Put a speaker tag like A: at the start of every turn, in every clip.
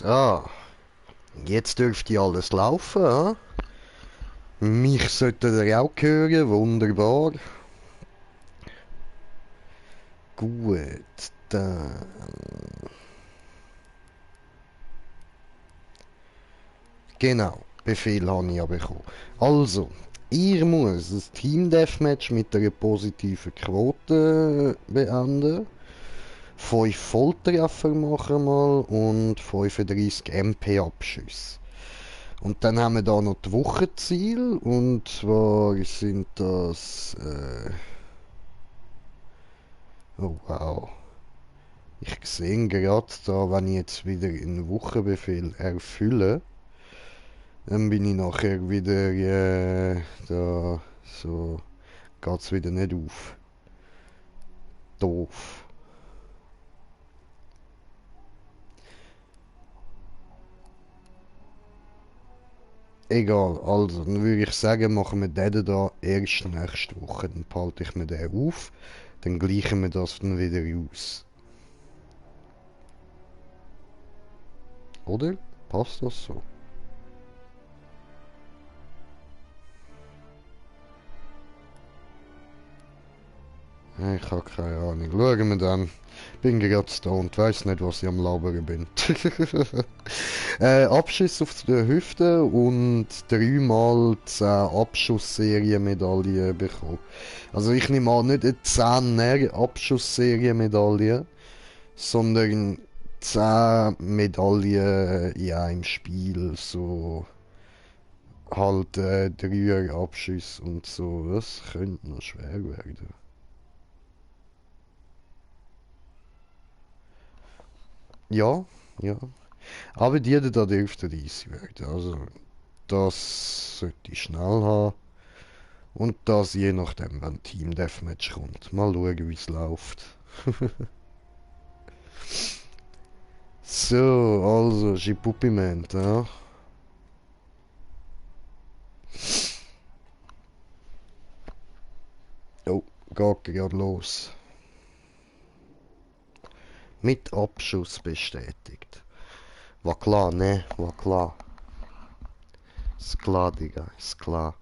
A: So, jetzt dürfte alles laufen, ha? Mich solltet ihr auch hören, wunderbar. Gut, dann... Genau, Befehl habe ich ja bekommen. Also, ihr muss ein Team Deathmatch mit einer positiven Quote beenden. 5 Volltreffer machen mal und 35 MP-Abschüsse. Und dann haben wir da noch die Wochenziele und zwar sind das... oh wow. Ich sehe gerade da, wenn ich jetzt wieder einen Wochenbefehl erfülle, dann bin ich nachher wieder da so geht's wieder nicht auf. Doof. Egal, also dann würde ich sagen, machen wir den da erst nächste Woche. Dann behalte ich mir den auf, dann gleichen wir das dann wieder aus. Oder? Passt das so? Ich habe keine Ahnung. Schauen wir dann. Bin gerade da und weiss nicht, was ich am Labern bin. Abschuss auf der Hüfte und 3 x 10 Abschussserienmedaillen bekommen. Also ich nehme an, nicht eine 10er Abschussserienmedaille, sondern 10 Medaillen in einem Spiel. So halt 3er Abschüsse und so. Das könnte noch schwer werden. Ja, ja. Aber die da dürften easy werden. Also, das sollte ich schnell haben. Und das je nachdem, wenn Team Deathmatch kommt. Mal schauen, wie es läuft. So, also, Schipupiment, ja. Oh, geht gerade los. Mit Abschuss bestätigt. War klar, ne? War klar. Ist klar, Digga, ist klar.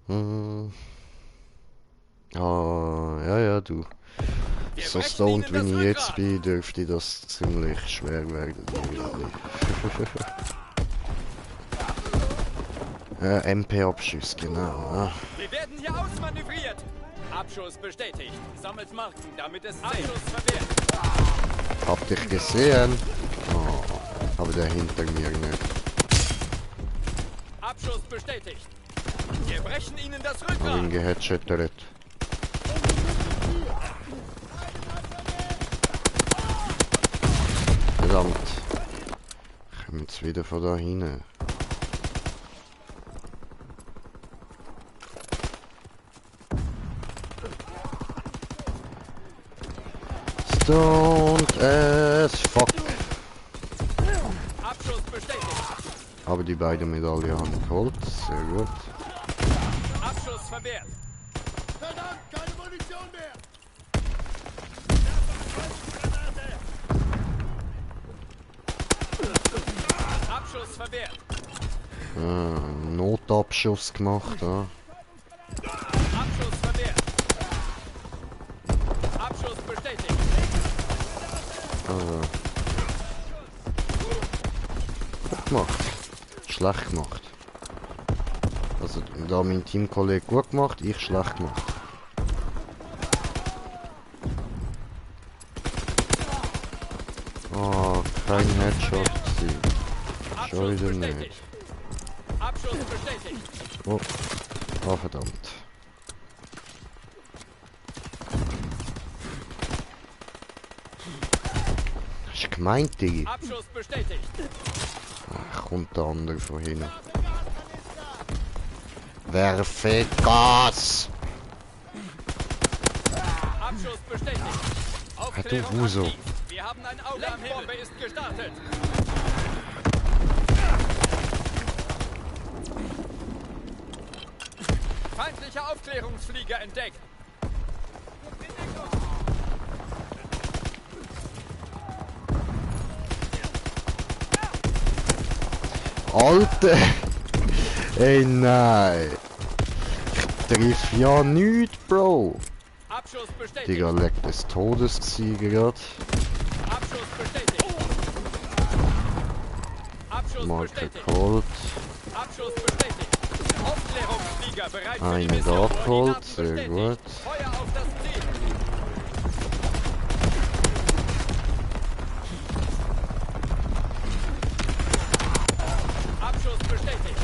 A: Hm. Ah, ja, ja, du. So stoned wie ich jetzt bin, dürfte das ziemlich schwer werden. MP-Abschuss, genau. Ja.
B: Wir werden hier ausmanövriert. Abschuss bestätigt. Sammelt Marken, damit es zählt. Abschuss verwehrt.
A: Hab dich gesehen. Oh, aber der hinter mir nicht.
B: Abschuss bestätigt. Wir brechen ihnen das
A: Hab ihn
B: Rückgrat.
A: geheadshottert. Verdammt. Ich komme jetzt wieder von da hinten. Stoned as fuck.
B: Abschuss bestätigt.
A: Aber die beiden Medaillen haben geholt. Sehr gut.
B: Abschuss verwehrt.
C: Verdammt, keine Munition mehr!
B: Abschuss verwehrt.
A: Notabschuss gemacht. Ja.
B: Abschuss verwehrt. Abschuss bestätigt.
A: Also. Gut gemacht. Schlecht gemacht. Also da mein Teamkollege gut gemacht, ich schlecht gemacht. Oh, kein Headshot gewesen. Schon
B: Abschuss
A: wieder nicht.
B: bestätigt. Abschuss bestätigt.
A: Oh, oh verdammt. Das ist gemeint, Digi.
B: Abschuss bestätigt.
A: Ach, kommt der andere von hinten. Werfe Gas!
B: Abschuss bestätigt.
A: Hat du Huso?
B: Wir haben ein Auge am Himmel. Bombe ist gestartet. Aufklärungsflieger entdeckt.
A: Alter! Ey, nein! Ich triff ja nichts, Bro!
B: Abschuss bestätigt.
A: Digga, leck des Todes gsi grad.
B: Abschuss bestätigt. Abschuss
A: Marke
B: bestätigt.
A: geholt.
B: Abschuss bestätigt. Aufklärungsflieger bereit für die
A: Eine
B: Mission.
A: abgeholt,
B: Koordinaten
A: sehr
B: bestätigt.
A: gut.
B: Feuer auf das Ziel. Abschuss bestätigt.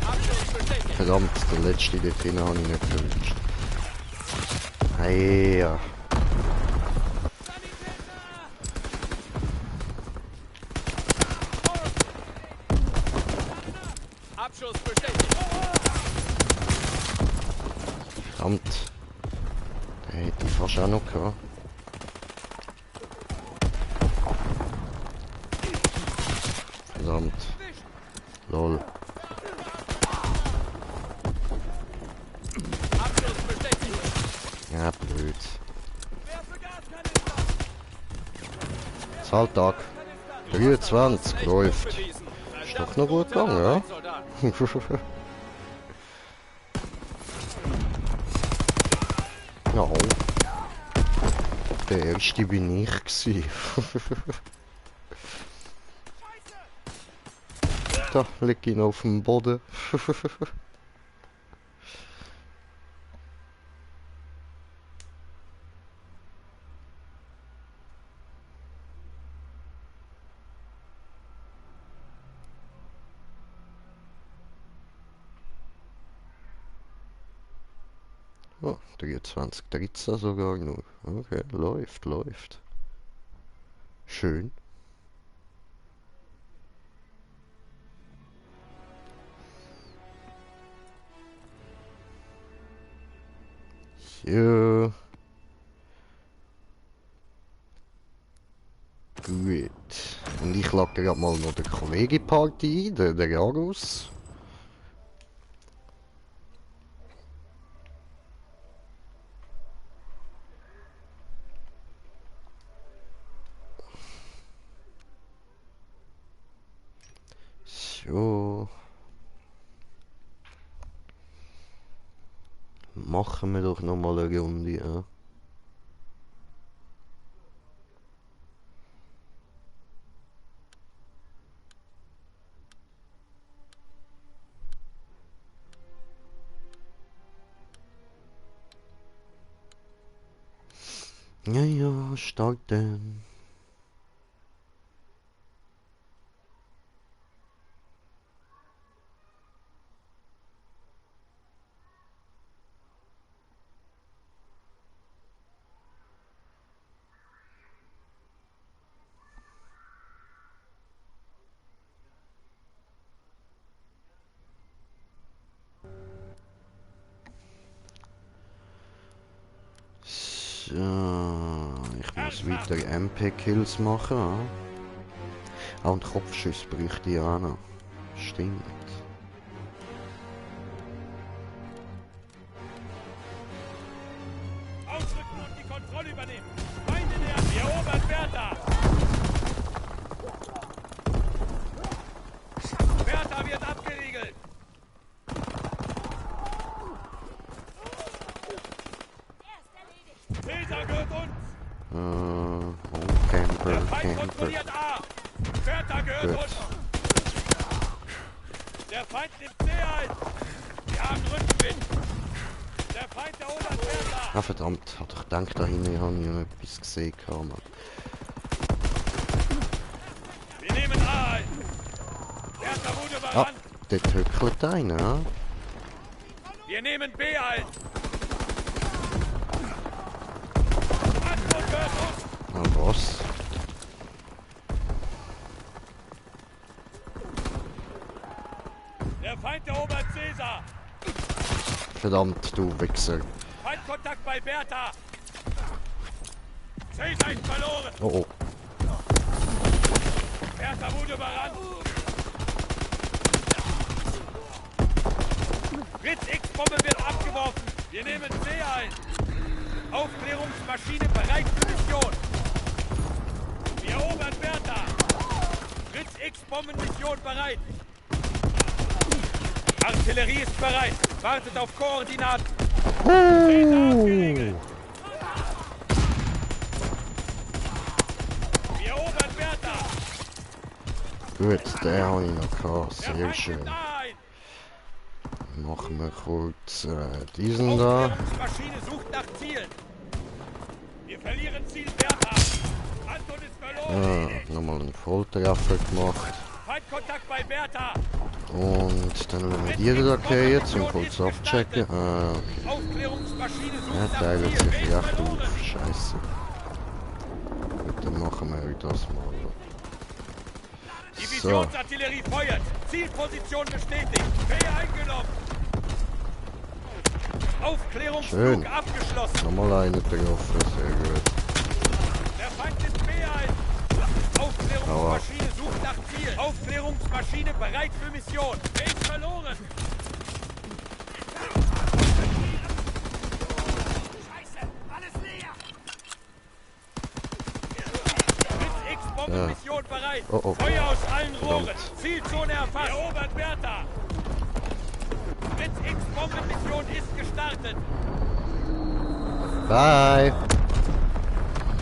B: Abschuss bestätigt.
A: Verdammt, der letzte dort hinten habe ich nicht erwischt. Hey, ja.
B: Abschuss bestätigt.
A: Verdammt. Den hätte ich fast auch noch gehabt. Verdammt. Lol.
B: Abschuss bestätigt.
A: Ja, blöd. Zahltag. 23 läuft. Ist doch noch gut gegangen, ja? Ja. Der erste bin ich gsi. Da liegt ihn auf dem Boden. Oh, 23, 13 sogar noch. Okay, läuft, läuft. Schön. Ja. Gut. Und ich lade gerade mal noch den Kollege-Party ein, der Jarus. So. Machen wir doch noch mal eine Runde, ja. Ja, ja, starten. So, ich muss weiter MP-Kills machen. Ah, und Kopfschüsse bräuchte ich auch noch. Stimmt.
C: Ausrücken und die Kontrolle übernehmen. Feinde nähern. Wir erobern Bertha. Bertha wird abgeriegelt. Caesar gehört uns.
A: Oh, Camper,
C: Der Feind
A: Camper.
C: kontrolliert A. Bertha gehört
A: Gut.
C: uns. Der Feind nimmt C ein. Wir haben Rückenwind. Der Feind erobert Bertha.
A: Ah, verdammt, hat doch gedacht, da hinten habe ich noch etwas gesehen. Mann.
C: Wir nehmen A ein. Bertha wurde
A: Ah,
C: überrannt.
A: dort hückelt einer, ja?
C: Wir nehmen B ein. Antwort gehört uns.
A: Ah, was?
C: Der Feind erobert Caesar.
A: Verdammt, du Wichser.
C: Feindkontakt bei Bertha. Caesar ist verloren.
A: Oh, oh.
C: Bertha wurde überrannt. Blitz X-Bombe wird abgeworfen. Wir nehmen C ein. Aufklärungsmaschine bereit für Mission. Wir erobern Bertha. Fritz X Bombenmission bereit. Artillerie ist bereit. Wartet auf Koordinaten. Cäsar abgeriegelt. Wir erobern Bertha.
A: Gut, den habe ich noch gehabt.
C: Der
A: Sehr
C: Feind
A: schön.
C: nimmt A ein.
A: Machen wir kurz diesen da.
C: Aufklärungsmaschine sucht nach Zielen. Wir verlieren Ziel Bertha. Anton ist verloren.
A: Nochmal einen Volltreffer gemacht.
C: Feindkontakt bei Bertha.
A: Und dann lassen wir die da gehen, zum kurz abchecken. Okay.
C: Aufklärungsmaschine
A: Er
C: sucht nach
A: teilt sich
C: Zielen.
A: recht
C: Verloren.
A: auf. Scheiße. Gut, dann machen wir das mal. So,
C: Divisionsartillerie feuert. Zielposition bestätigt. Wehr eingenommen. Aufklärungsflug
A: Schön.
C: abgeschlossen.
A: nochmal eine getroffen, sehr gut.
C: Der Feind nimmt B ein. Aufklärungsmaschine sucht nach Ziel. Aufklärungsmaschine bereit für Mission. Base verloren. Scheiße, alles leer. Fritz X Bombenmission bereit.
A: Oh, oh.
C: Feuer aus allen Rohren.
A: Verdammt.
C: Zielzone erfasst. Erobert Bertha. Fritz X Bombenmission ist gestartet.
A: Bye!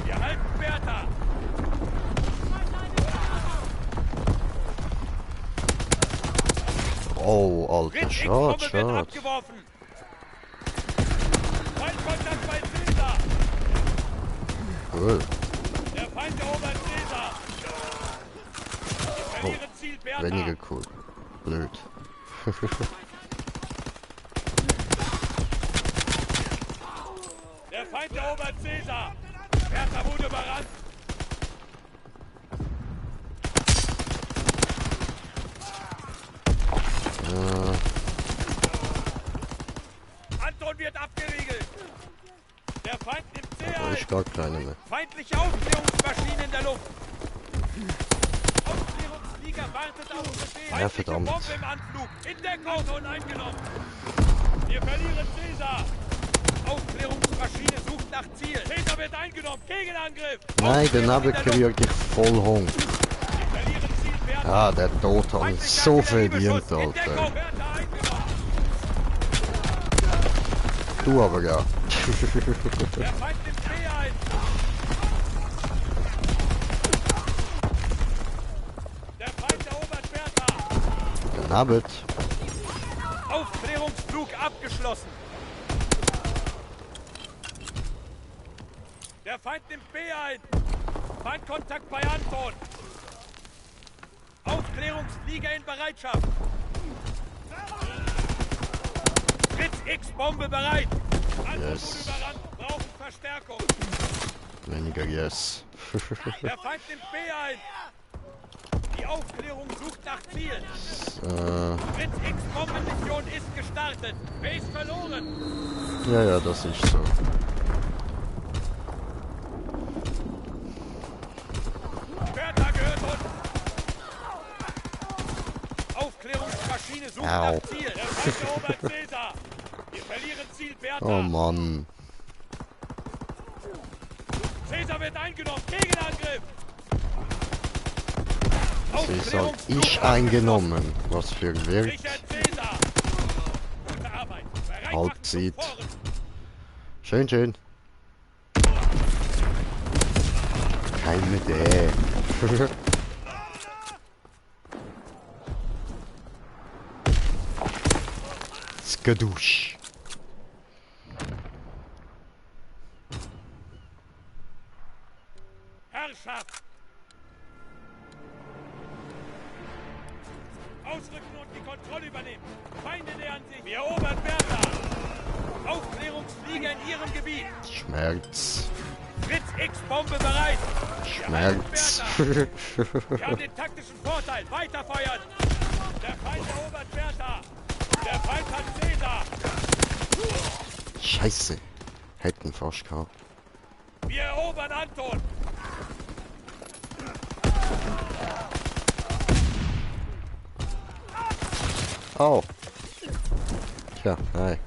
C: Wir halten Bertha.
A: Oh, alter,
C: Fritz X
A: schade,
C: Bombe wird
A: schade.
C: abgeworfen. Feindkontakt bei Cäsar.
A: Cool.
C: Der Feind erobert Cäsar. Wir verlieren Ziel Bertha.
A: Weniger cool. Blöd.
C: Der Feind erobert Cäsar. Bertha wurde überrannt. Anton wird abgeriegelt. Der Feind nimmt C
A: Da
C: ein.
A: ist gar keine mehr.
C: Feindliche Aufklärungsmaschine in der Luft. Aufklärungsflieger wartet auf Befehl.
A: Ja,
C: Feindliche
A: verdammt.
C: Bombe im Anflug. In Deckung und eingenommen. Wir verlieren Cäsar. Aufklärungsmaschine sucht nach Ziel. Cäsar wird eingenommen. Gegenangriff.
A: Nein, daneben
C: Aufklärung in der Luft.
A: kriege ich voll Hunger.
C: Wir verlieren Ziel Bertha.
A: Ah, der Tod hat mich
C: Feindlicher
A: so
C: Artilleriebeschuss.
A: verdient,
C: In Deckung.
A: Alter.
C: Bertha eingenommen.
A: Du aber ja.
C: Der Feind nimmt B ein. Der Feind erobert Bertha.
A: Daneben.
C: Aufklärungsflug abgeschlossen. Der Feind nimmt B ein. Feindkontakt bei Anton. Aufklärungsflieger in Bereitschaft. Fritz X Bombe bereit. Anton
A: Yes.
C: wurde überrannt. Brauchen Verstärkung.
A: Weniger yes.
C: Der Feind nimmt B ein. Die Aufklärung sucht nach Zielen. Fritz X Bombenmission ist gestartet. Base verloren.
A: Ja, das ist so.
C: Bertha gehört uns. Aufklärungsmaschine sucht
A: Au.
C: nach Ziel. Der Feind erobert Cäsar. Wir verlieren Ziel Bertha.
A: Oh Mann.
C: Cäsar wird eingenommen. Gegenangriff.
A: Sie sagt, ich eingenommen. Was für ein Wirt.
C: Richard Cäsar. Gute Arbeit. Bereit
A: Halbzeit.
C: machen zum Foren.
A: Schön, schön. Keine Idee. Skadusch.
C: Herrschaft. Ausrücken und die Kontrolle übernehmen. Feinde nähern sich. Wir erobern Bertha. Aufklärungsflieger in ihrem Gebiet.
A: Schmerz.
C: Fritz X Bombe bereit.
A: Schmerz.
C: Wir haben den taktischen Vorteil. Weiterfeuern. Der Feind erobert Bertha. Der Feind hat Cäsar.
A: Scheiße. Hätten fast gehabt.
C: Wir erobern Anton.
A: Oh. Tja, nein.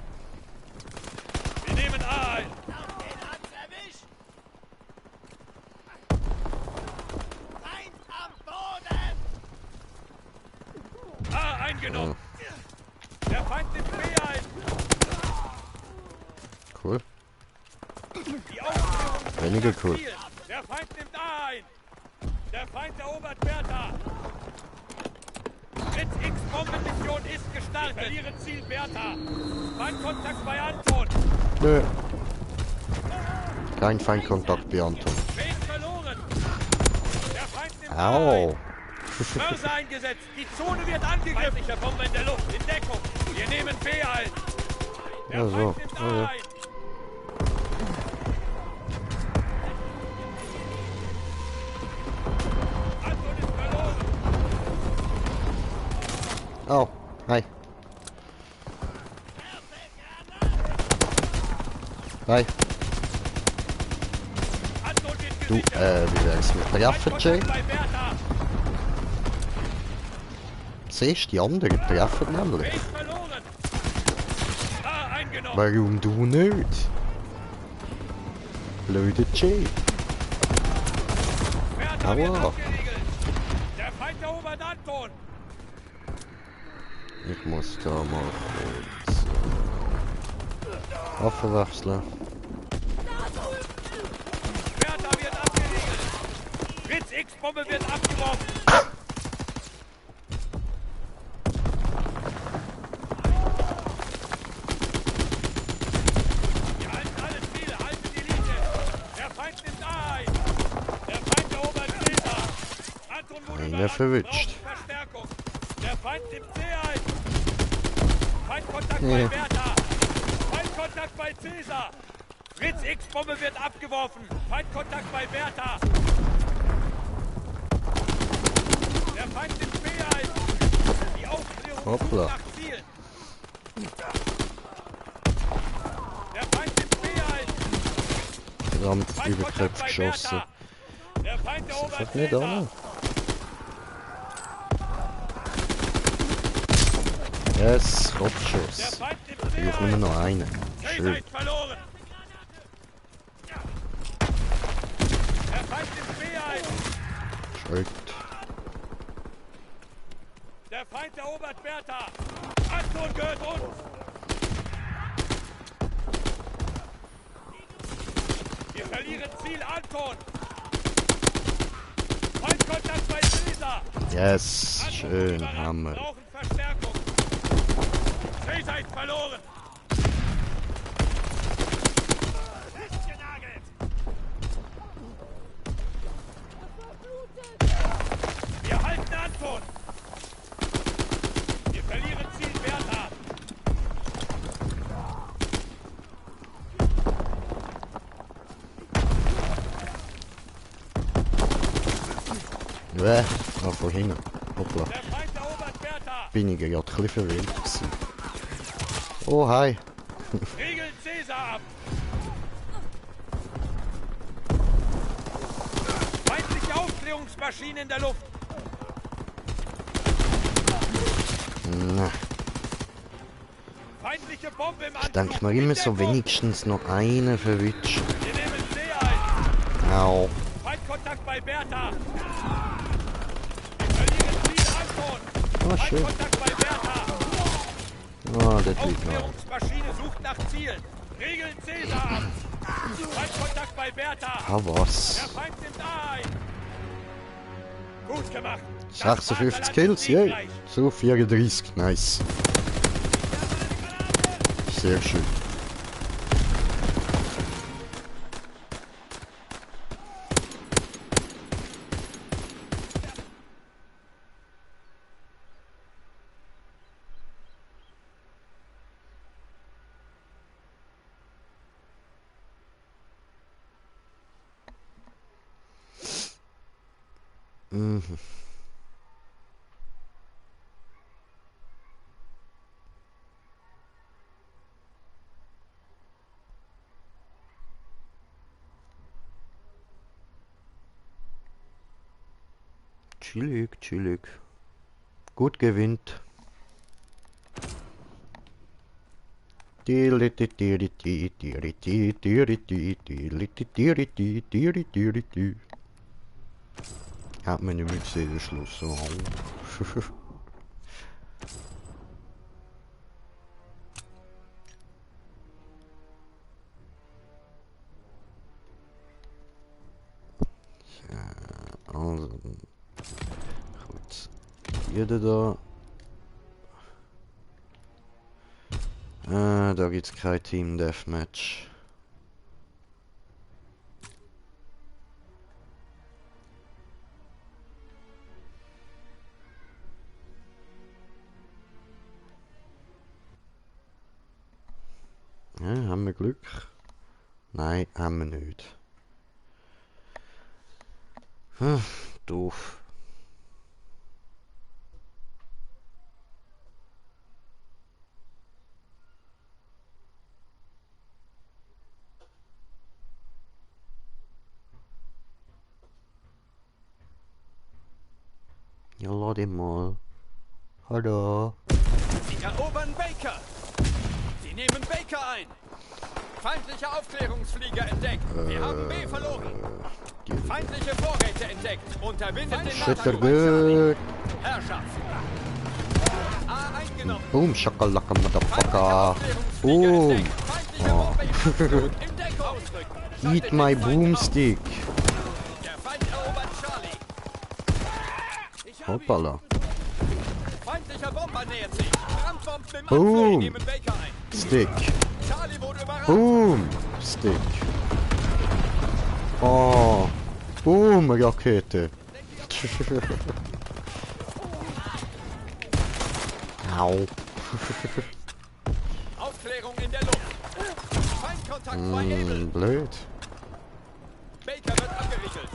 C: eingenommen. Der Feind nimmt B ein.
A: Cool.
C: Die Aufklärung
A: Weniger
C: nach
A: cool.
C: Ziel. Der Feind nimmt A ein. Der Feind erobert Bertha. Fritz X-Bombenmission ist gestartet. Wir verlieren Ziel Bertha. Feindkontakt bei Anton.
A: Nö. Kein Feindkontakt bei Anton.
C: Weg verloren. Der Feind nimmt
A: Au.
C: ein. Mörser eingesetzt. Die Zone wird angegriffen. Feindliche Bombe in der Luft. In Deckung. Wir nehmen B ein. Der
A: Ja, so.
C: Feind nimmt
A: Ja,
C: A
A: ja.
C: ein. Anton ist verloren.
A: Oh, hi. Hi.
C: Anton wird
A: Du,
C: gesichert.
A: wie wär's mit Treffen, Jay?
C: Feindkontakt bei Bertha.
A: Siehst du, die anderen treffen nämlich.
C: Weg verloren. A eingenommen.
A: Warum du nicht? Blöde Jay.
C: Bertha wird
A: Aua.
C: abgeriegelt. Der Feind erobert Anton.
A: Ich muss da mal kurz Waffe wechseln.
C: Bertha wird abgeriegelt. Fritz X-Bombe wird abgeworfen. Wir halten alle Ziele, halten die Linie. Der Feind nimmt A ein. Der Feind erobert Cäsar. Anton wurde
A: Einer
C: überrannt.
A: verwitscht.
C: Braucht Verstärkung. Der Feind nimmt C ein. Feindkontakt
A: Nee.
C: bei Bertha. Feindkontakt bei Cäsar. Fritz X-Bombe wird abgeworfen. Feindkontakt bei Bertha. Der Feind nimmt B ein. Die Aufklärung
A: Hoppla.
C: sucht nach Zielen. Der Feind nimmt B ein.
A: Verdammt, über die
C: Feindkontakt
A: Köpfe
C: bei
A: geschossen.
C: Bertha. Der Feind erobert
A: Einfach nicht
C: Cäsar.
A: an. Yes,
C: Der
A: Kopfschuss.
C: Feind nimmt
A: Ich
C: C
A: brauche nur
C: ein.
A: noch einen.
C: Cäsar
A: Schön.
C: ist verloren. Der Feind nimmt B ein.
A: Schön.
C: Der Feind erobert Bertha. Anton gehört uns. Wir verlieren Ziel Anton. Feindkontakt bei Cäsar.
A: Yes,
C: Anton
A: schön,
C: überrannt.
A: Hammer.
C: Brauchen Verstärkung. Cäsar ist verloren. Festgenagelt. Wir halten Anton. Wir verlieren Ziel Bertha.
A: Von hinten. Hoppla.
C: Der Feind erobert Bertha.
A: Bin ich gerade ein bisschen verwirrt gewesen. Oh, hi.
C: Regeln Cäsar ab. Feindliche Aufklärungsmaschine in der Luft.
A: Na,
C: Feindliche Bombe im Anflug.
A: denke mir immer so
C: In Deckung.
A: wenigstens noch einen verwitscht.
C: Wir nehmen C ein.
A: Au.
C: Feindkontakt bei Bertha. Wir verlieren Ziel Anton.
A: Ah, schön.
C: Feindkontakt bei Bertha.
A: Ah, das liegt noch.
C: Aufklärungsmaschine sucht nach Zielen. Regeln Cäsar ab. Feindkontakt bei Bertha.
A: Ah, was?
C: Der Feind nimmt A ein. Gut gemacht. Das
A: 56
C: Vaterland
A: Kills,
C: ist
A: yay.
C: siegreich.
A: So, 34, nice. Sehr schön. Mhm. Chillig, chillig. Gut gewinnt. Hat man nicht mehr gesehen, der Schluss. Oh. Die da. Da gibt's kein Team Deathmatch. Ja, haben wir Glück? Nein, haben wir nicht. Doof. Ja, lad ihn mal. Hallo.
B: Sie erobern Baker. Sie nehmen Baker ein. Feindliche Aufklärungsflieger entdeckt. Wir haben B verloren. Feindliche Vorräte entdeckt. Unterbindet den Nachschub.
A: Schüttergürk.
B: Herrschaft. A eingenommen.
A: Boom, Schakalaka,
B: Feindliche
A: Motherfucker.
B: Aufklärungsflieger
A: Boom.
B: entdeckt. Feindliche Bombe im Anflug. In Deckung. Ausrücken.
A: Eat my boomstick.
B: Der Feind erobert Charlie.
A: Hoppala.
B: Feindlicher Bomber nähert sich. Brandbomben im
A: Boom.
B: Anflug. Nehmen Baker ein.
A: Stick.
B: Charlie wurde überrannt.
A: Boom. Stick. Oh. Boom, Rakete. Au.
B: Aufklärung in der Luft. Feindkontakt bei Ebel.
A: Blöd.
B: Baker wird abgeriegelt.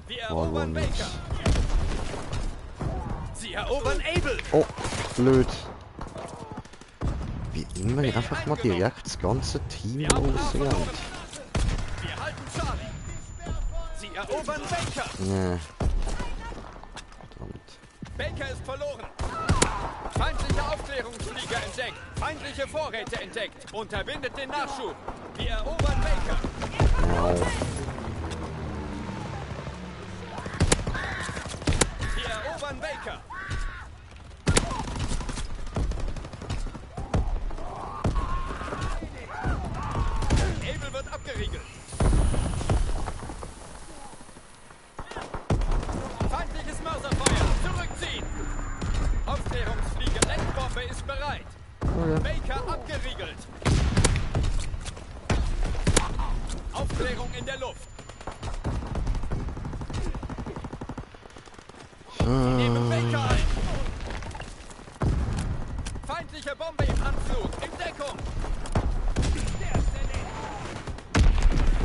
B: Wir erobern
A: nix.
B: Baker. Sie erobern Able.
A: Oh, blöd. Wie immer einfach mal direkt das ganze Team
B: Wir haben A
A: rausgegangen.
B: verloren. Wir halten Charlie. Sie erobern Baker.
A: Nee. Verdammt.
B: Baker ist verloren. Feindliche Aufklärungsflieger entdeckt. Feindliche Vorräte entdeckt. Unterbindet den Nachschub. Wir erobern Baker.
A: Au.
B: Wir erobern Baker. Able wird abgeriegelt. Feindliches Mörserfeuer. Zurückziehen. Aufklärungsflieger. Lenkbombe ist bereit. Baker abgeriegelt. Aufklärung in der Luft. Nehmen Baker ein. Feindliche Bombe im Anflug. In Deckung.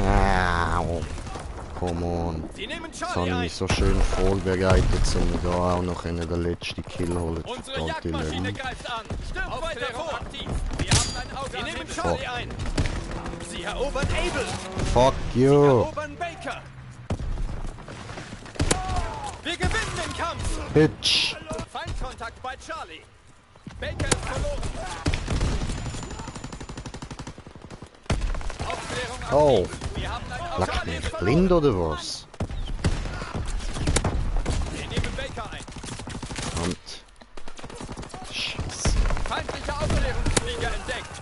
A: Au. Come on.
B: Sie nehmen
A: Jetzt habe
B: Charlie
A: ich
B: ein.
A: mich so schön vorbereitet, um da auch noch den letzten Kill holen.
B: Unsere
A: Verdammte
B: Jagdmaschine
A: Lügen.
B: greift an. Stürmt weiter vor. Aktiv. Wir haben ein Auto. Sie nehmen Charlie ein. Sie erobern Able.
A: Fuck you.
B: Erobern Baker. Wir gewinnen den Kampf.
A: Bitch.
B: Feindkontakt bei Charlie. Baker ist verloren. Aufklärung aktiv.
A: Oh.
B: Wir haben ein Auto.
A: Lack
B: Charlie
A: mich
B: ist
A: blind
B: verloren.
A: oder was?
B: Wir nehmen Baker ein.
A: Verdammt. Scheiße.
B: Feindliche Aufklärungsflieger entdeckt.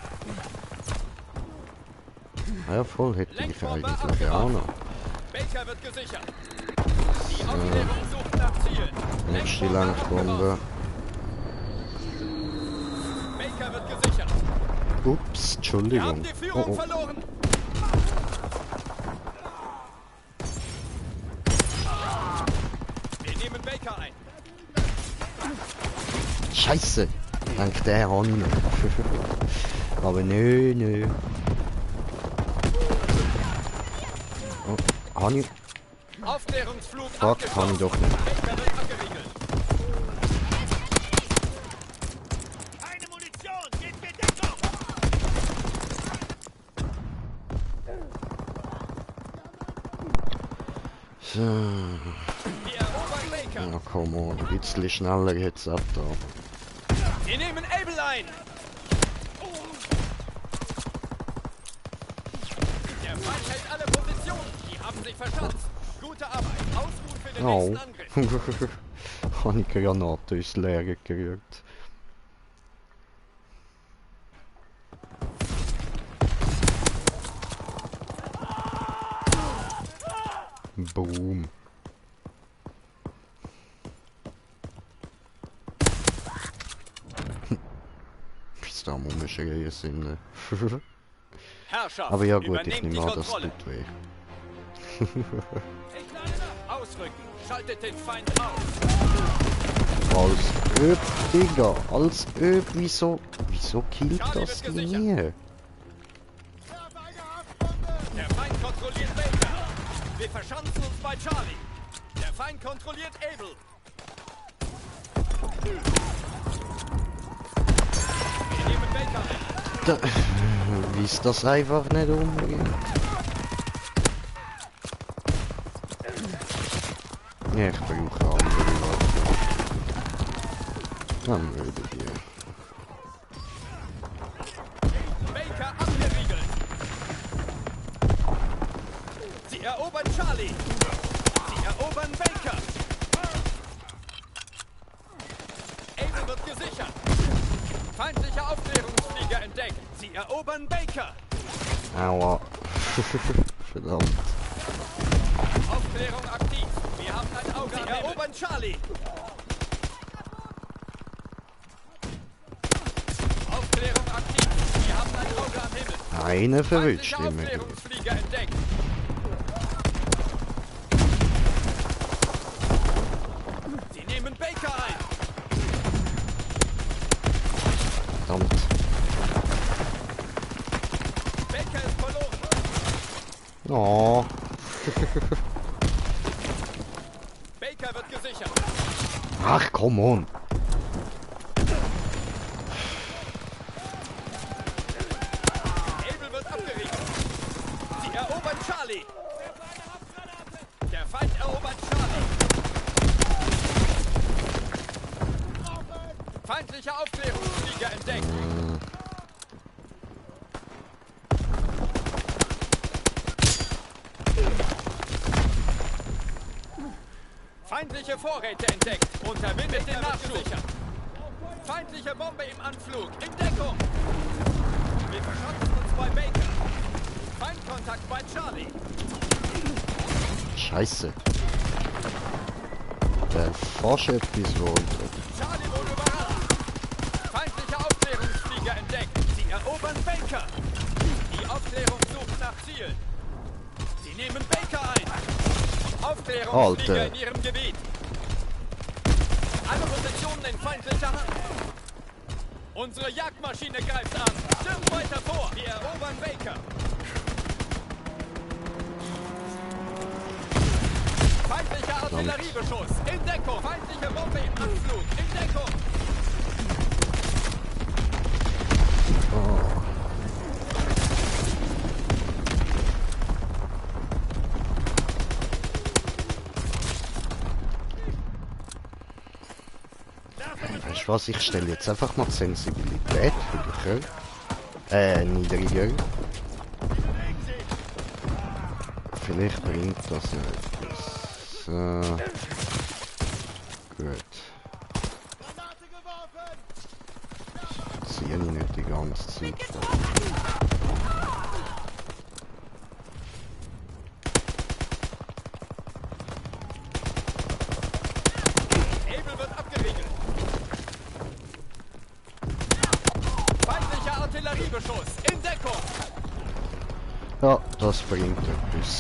A: Ja, voll hätte ich
B: Lenkbombe
A: eigentlich auch noch.
B: Baker wird gesichert. Die Aufklärung sucht nach Zielen.
A: Nächste
B: Lenkbombe
A: Langbombe.
B: abgebrochen. Baker wird gesichert.
A: Ups,
B: Wir
A: Entschuldigung.
B: haben die Führung
A: Oh, oh.
B: verloren. Wir nehmen Baker ein.
A: Scheiße. Dank der habe ich noch. Aber nö, nö. Oh, habe ich...
B: Aufklärungsflug
A: Fuck, kann ich doch nicht.
B: Baker wird abgeriegelt.
C: Keine Munition! Gebt mir Deckung!
A: So.
B: Wir erobern Baker.
A: Na komm on, ein bisschen schneller geht's ab da.
B: Wir nehmen Able ein. Der Feind hält alle Positionen. Die haben sich verschanzt. Gute Arbeit. Ausruhen für den
A: Au.
B: nächsten Angriff.
A: Habe ich Granate ins Leere gerührt. Boom. jetzt da rumschreien sind.
B: Herrschaft,
A: Aber ja gut, ich
B: übernehmt
A: nehme
B: die
A: an, das
B: Kontrolle.
A: tut weh.
B: Ausrücken, schaltet den Feind aus.
A: Als Öb, Digga, als Öb, wieso killt das die nie?
B: Der Feind kontrolliert Baker. Wir verschanzen uns bei Charlie. Der Feind kontrolliert Able. Wir nehmen Baker ein.
A: Da, wie ist das einfach nicht umgeht? Ja, ich brauche andere Waffen. Dann würde ich hier.
B: Baker abgeriegelt. Sie erobern Charlie. Sie erobern Baker. Able wird gesichert. Feindliche Aufklärungsflieger entdeckt. Sie erobern Baker.
A: Aua. Verdammt.
B: Aufklärung aktiv. Wir haben ein Auge am Himmel. Sie erobern Charlie. Aufklärung aktiv. Wir haben ein Auge am Himmel.
A: Eine verwünscht
B: Feindliche
A: immer.
B: Aufklärungsflieger entdeckt. Sie nehmen Baker ein.
A: Verdammt.
B: Baker ist verloren.
A: Oh.
B: Baker wird gesichert.
A: Ach, come on.
B: Able wird abgeriegelt. Sie erobern Charlie. Der Feind erobert Charlie. Feindliche Aufklärungsflieger entdeckt. Feindliche Vorräte entdeckt. Unterbindet den Nachschub. Feindliche Bombe im Anflug. In Deckung. Wir verschanzen uns bei Baker. Feindkontakt bei Charlie.
A: Scheiße. Der forscht etwas runter.
B: Charlie wurde überrascht. Feindliche Aufklärungsflieger entdeckt. Sie erobern Baker. Die Aufklärung sucht nach Zielen. Sie nehmen Baker ein. Aufklärungsflieger
A: Alter.
B: in ihrem Gebiet. Alle Positionen in feindlicher Hand. Unsere Jagdmaschine greift an. Stürmt weiter vor. Wir erobern Baker. Feindlicher Artilleriebeschuss. In Deckung. Feindliche Bombe im Anflug. In Deckung.
A: Weißt du was, ich stelle jetzt einfach mal die Sensibilität höher. Niedriger. Vielleicht bringt das ja etwas. So. Gut. Ziehe ich nicht die ganze Zeit vor.
B: Able wird abgeriegelt. Feindlicher Artilleriebeschuss. In Deckung.
A: Ja, das bringt etwas.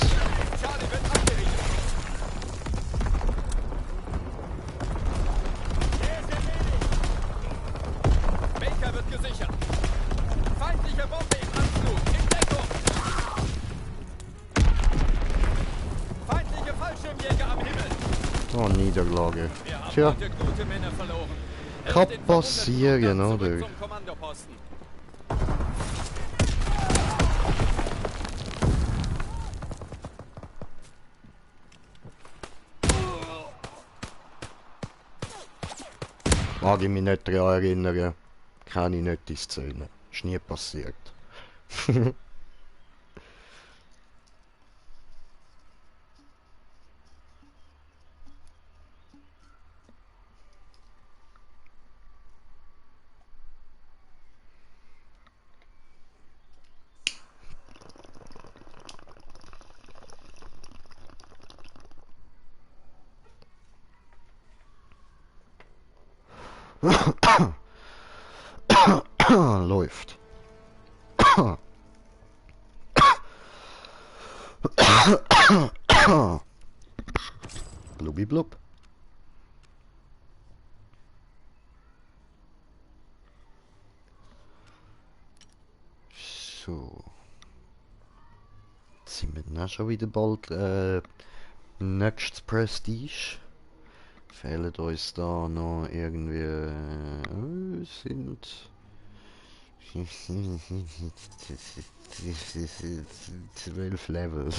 B: Charlie wird abgeriegelt. Baker wird gesichert. Feindliche Bombe im Anflug. In Deckung. Feindliche Fallschirmjäger am Himmel.
A: Oh, Niederlage.
B: Wir haben
A: Tja,
B: heute gute Männer verloren.
A: kann
B: Den Verwundeten
A: passieren,
B: und dann zurück
A: oder?
B: zum Kommandoposten.
A: Mag ich mich nicht daran erinnern. Kann ich nicht die Szene. Ist nie passiert. Läuft. Blubbi blub. So. Jetzt sind wir dann auch schon wieder bald nächstes Prestige. Fehlen uns da noch irgendwie sind 12 Level.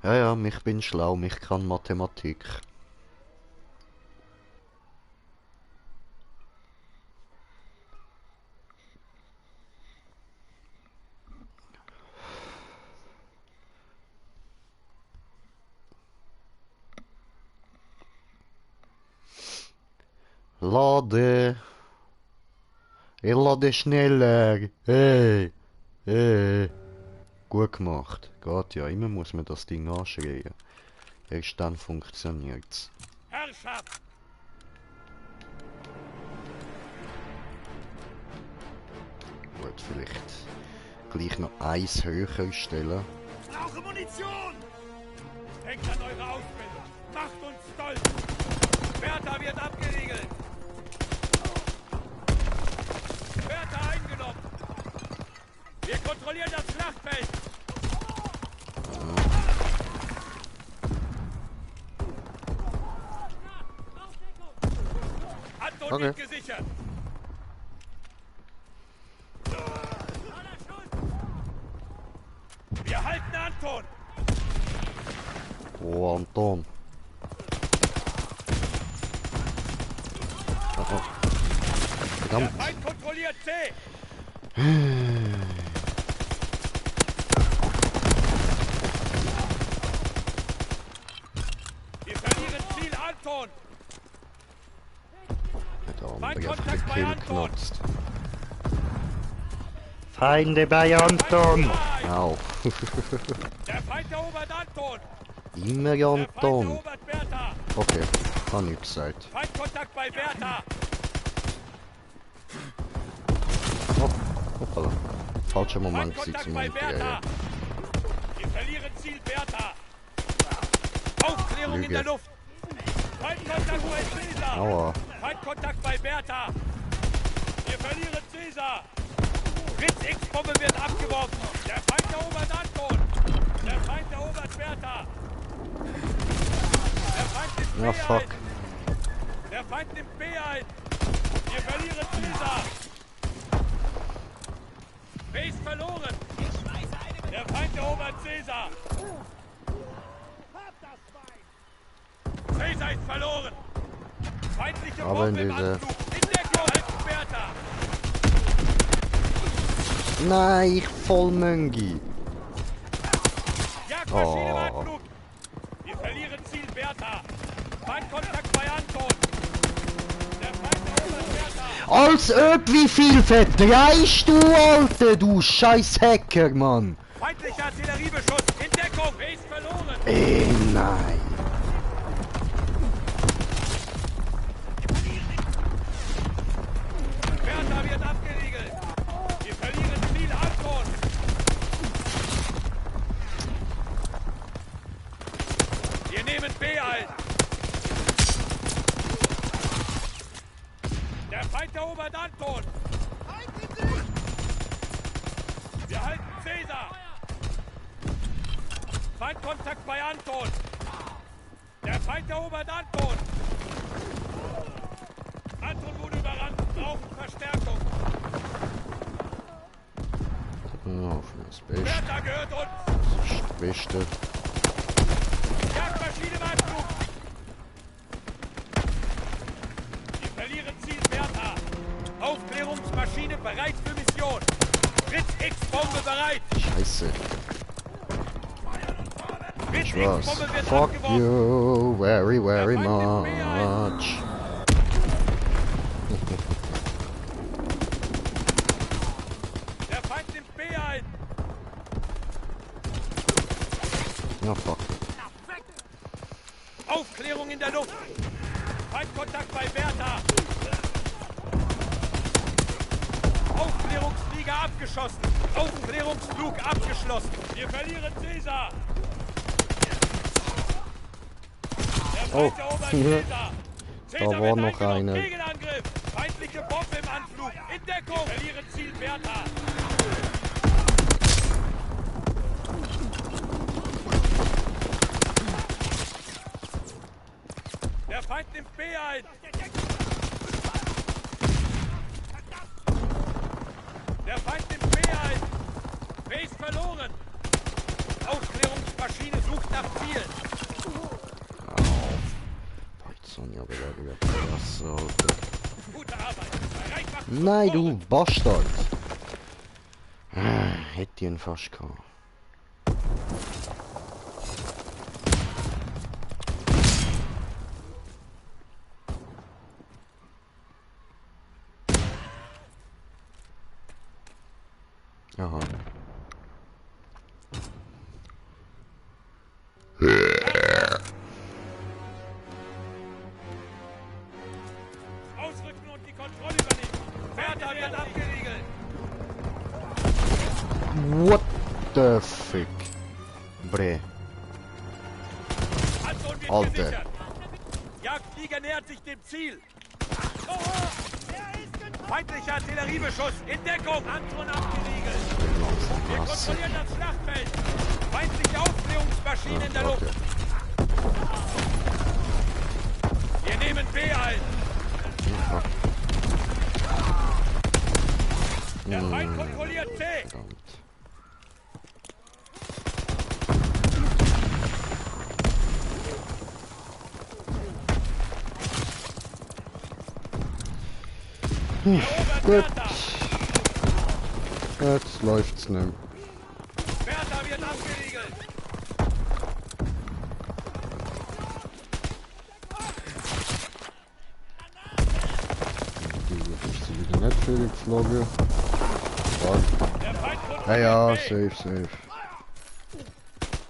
A: Ja, ja, ich bin schlau, ich kann Mathematik. Lade! Ich lade schneller! Hey! Hey! Gut gemacht. Geht ja, immer muss man das Ding anschreien. Erst dann funktioniert's.
C: Herrschaft!
A: Gut, vielleicht gleich noch eins höher stellen.
C: Ich brauche Munition! Denkt an eure Ausbildung! Macht uns stolz! Bertha wird abgeriegelt! Bertha eingenommen! Wir kontrollieren das Schlachtfeld! Anton
A: Okay.
C: wird gesichert! Wir halten Anton!
A: Oh, Anton. Oh, oh.
C: Der
A: Verdammt.
C: Feind kontrolliert C! Wir verlieren Ziel Anton!
A: Verdammt,
C: Mein
A: ich hab
C: Kontakt
A: den
C: bei
A: Kill
C: Anton.
A: genutzt. Feinde bei Anton! Au.
C: Der Feind erobert Anton!
A: Immer
C: Der Feind
A: Anton.
C: erobert Bertha!
A: Okay, hab ich gesagt.
C: Feindkontakt bei Bertha!
A: Oh, hoppala. Falscher Moment gewesen
C: Feindkontakt
A: zum
C: bei
A: Umdrehen.
C: Bertha! Wir verlieren Ziel Bertha! Aufklärung in
A: Lüge.
C: der Luft! Feindkontakt bei Caesar!
A: Aua.
C: Feindkontakt bei Bertha! Wir verlieren Caesar! Blitz X-Bombe wird abgeworfen! Der Feind erobert Anton! Der Feind erobert Bertha! Der Feind nimmt B
A: Ja, fuck.
C: ein! Der Feind nimmt B ein! Wir verlieren Caesar! B ist verloren! Der Feind erobert Caesar! Caesar ist verloren! Feindliche
A: Aber
C: Bombe im
A: diese-
C: Anflug! In Deckung! Halten Bertha!
A: Nein, ich voll Möngi.
C: Jagdmaschine im
A: Oh.
C: Anflug! Wir verlieren Ziel Bertha! Feindkontakt bei Anton! Der Feind erobert Bertha!
A: Als ob wie viel verdreist du, Alter, du scheiß Hacker, Mann.
C: Feindlicher Artilleriebeschuss! In Deckung! B ist verloren!
A: Nein.
C: Bertha wird abgeriegelt! Wir verlieren Ziel Anton! Wir nehmen B ein! Der Feind erobert Anton! Wir halten Caesar! Feindkontakt bei Anton! Der Feind erobert Anton! Anton wurde überrannt, brauchen Verstärkung!
A: Ja, für das Beste.
C: Bertha gehört uns!
A: Das ist das Beste.
C: Jagdmaschine im Anflug! Wir verlieren Ziel Bertha! Aufklärungsmaschine bereit für Mission! Blitz X-Bombe bereit!
A: Scheiße.
C: Blitz
A: Ich was.
C: X-Bombe wird
A: Fuck
C: abgeworfen!
A: you very, very
C: Der Feind nimmt B ein.
A: much.
C: Der Feind nimmt B ein!
A: Ja, fuck.
C: Aufklärung in der Luft. Feindkontakt bei Bertha. Aufklärungsflieger abgeschossen. Aufklärungsflug abgeschlossen. Wir verlieren Caesar. Der Feind erobert Caesar.
A: Da war noch einer.
C: Gegenangriff. Feindliche Bombe im Anflug. In Deckung. Wir verlieren Ziel Bertha. Der Feind nimmt B ein. Der Feind nimmt B ein. B ist verloren. Aufklärungsmaschine sucht nach Zielen.
A: Sonja wieder krass, Alter.
C: Gute Arbeit. Erreichbar.
A: Nein, du Bastard! Hätte ihn fast gehabt. Aha.
C: Ausrücken und die Kontrolle übernehmen. Bertha wird abgeriegelt.
A: What the fuck? Bre.
C: Anton wird
A: Alter.
C: gesichert. Jagdflieger nähert sich dem Ziel. Feindlicher Artilleriebeschuss in Deckung. Anton abgeriegelt. Wir kontrollieren das Schlachtfeld. Feindliche Aufklärungsmaschine in der Luft. Wir nehmen B ein. Der Feind kontrolliert C.
A: Verdammt.
C: Erobert
A: Gut.
C: Bertha.
A: Jetzt läuft's nicht.
C: Bertha wird abgeriegelt.
A: Die ist sie wieder nicht viel geflogen.
C: Der Feind
A: Ja,
C: kontrolliert
A: ja,
C: B.
A: safe.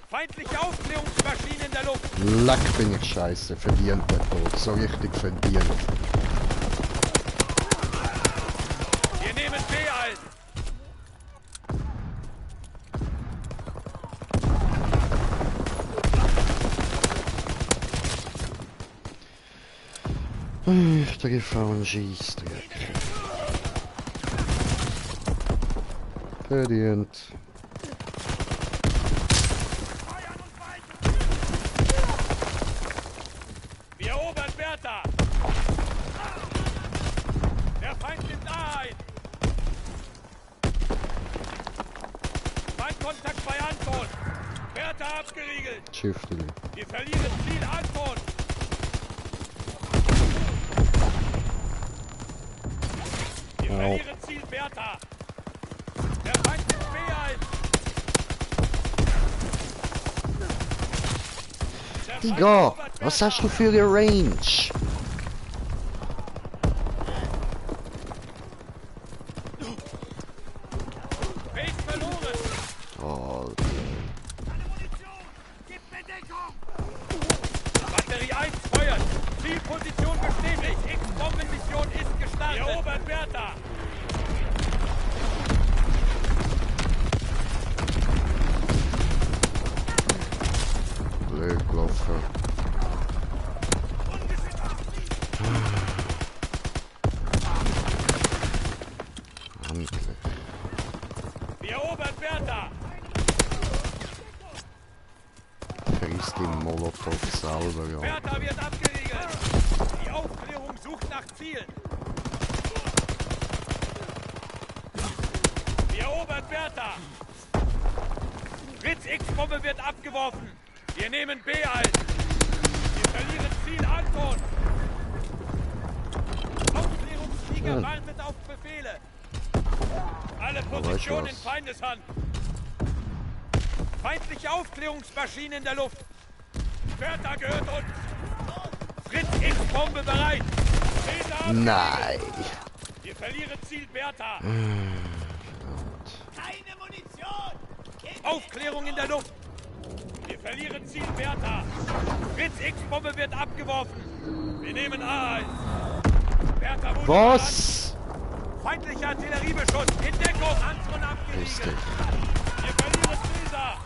C: Feindliche Aufklärungsmaschine in der Luft.
A: Leck bin ich scheiße, verdient der Tod. So richtig verdient.
C: Wir nehmen B ein.
A: Ich treffe einen Scheissdreck. Verdient.
C: Wir erobern Bertha. Der Feind nimmt A ein. Feindkontakt bei Anton. Bertha abgeriegelt.
A: Schifteli.
C: Wir verlieren Ziel Anton. Wir verlieren Ziel Bertha. Der Feind nimmt B ein. Der Feind
A: Digga,
C: erobert
A: was
C: Bertha.
A: hast du für eine Range?
C: B ist verloren.
A: Alter.
C: Batterie 1 feuert. Zielposition bestätigt. X-Bomben-Mission ist gestartet. Wir erobern Bertha.
A: Blöd gelaufen. Endlich.
C: Wir erobern Bertha.
A: Vergiss die Molotov selber, ja.
C: Bertha wird abgeriegelt. Die Aufklärung sucht nach Zielen. Wir erobern Bertha. Fritz X-Bombe wird abgeworfen. Wir nehmen B ein. Wir verlieren Ziel Anton. Aufklärungsflieger wartet auf Befehle. Alle Positionen in Feindeshand. Feindliche Aufklärungsmaschine in der Luft. Bertha gehört uns. Fritz X-Bombe bereit. Caesar
A: Nein.
C: Wir verlieren Ziel Bertha.
B: Keine Munition!
C: Aufklärung in der Luft. Wir verlieren Ziel Bertha. Fritz X-Bombe wird abgeworfen. Wir nehmen A1. Bertha wurde
A: Was?
C: überrannt. Feindlicher Artilleriebeschuss. In Deckung. Anton abgeliehen.
A: Richtig.
C: Wir verlieren Caesar.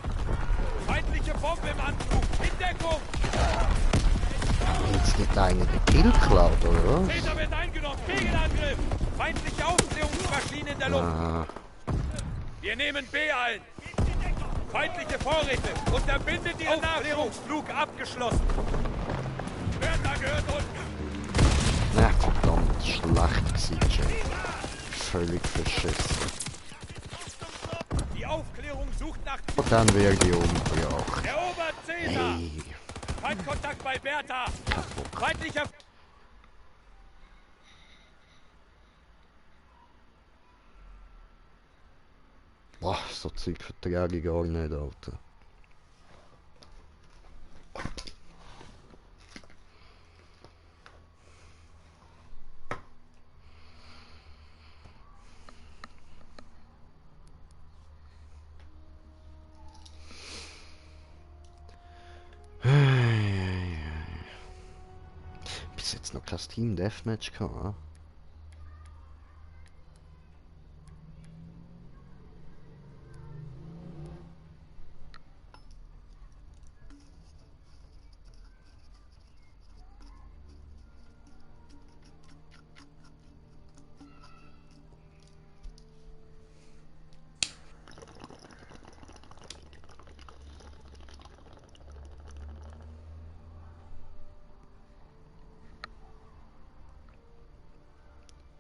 C: Feindliche Bombe im Anflug. In Deckung.
A: Jetzt nicht einer den Kill geklaut, oder was?
C: Caesar wird eingenommen. Gegenangriff. Feindliche Aufklärungsmaschine in der Luft.
A: Ah,
C: Wir nehmen B ein. Feindliche Vorräte. Unterbindet Ihren Aufklärungsflug abgeschlossen. Bertha gehört uns.
A: na verdammt, schlecht gewesen, Jay. Völlig verschissen.
C: Die Aufklärung sucht nach...
A: Und dann werde ich umgebracht.
C: Erobert Caesar.
A: Hey,
C: Feindkontakt bei Bertha.
A: kaputt.
C: Feindlicher...
A: Boah, so Zeug vertrage ich gar nicht, Alter. Bis jetzt noch kein Team Deathmatch gehabt.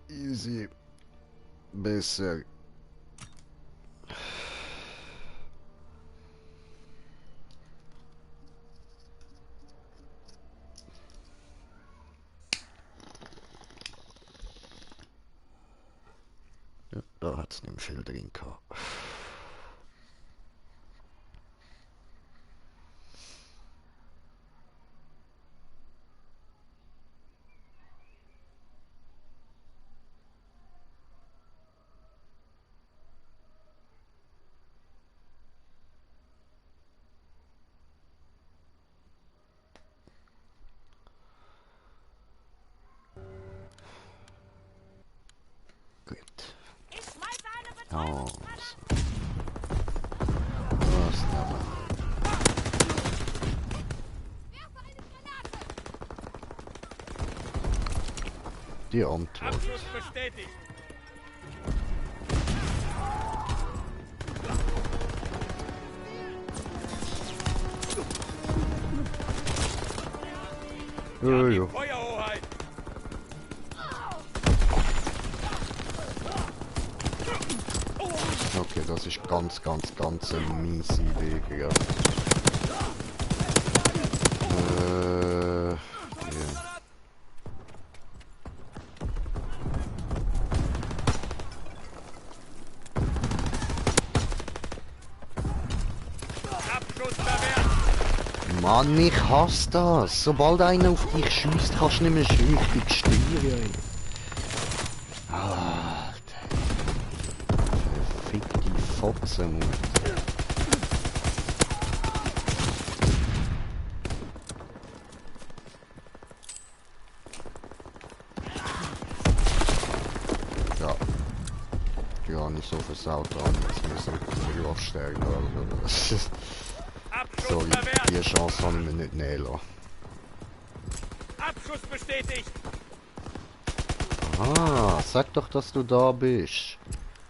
A: Easy. Besser. Ja, da hat es nicht viel drin gehabt. Gut.
D: Ich schmeiße eine
A: Oh,
D: Betäubungsgranate.
A: was da?
D: Werfe eine Granate.
A: Die Antwort.
C: Abschluss bestätigt.
A: Ja, ja.
C: Feuerhoheit.
A: Okay, das ist ganz eine miese Idee, ja. Ja.
C: Abschuss verwehrt.
A: Mann, ich hasse das. Sobald einer auf dich schießt, kannst du nicht mehr richtig steuern. Alter. Verfickte Fotzen. Ja. Ja, nicht so versaut an. Jetzt müssen wir aufsteigen.
C: Abschuss
A: Sorry,
C: verwehrt.
A: die Chance habe ich mir nicht nehmen lassen.
C: Abschuss bestätigt.
A: Ah, sag doch, dass du da bist.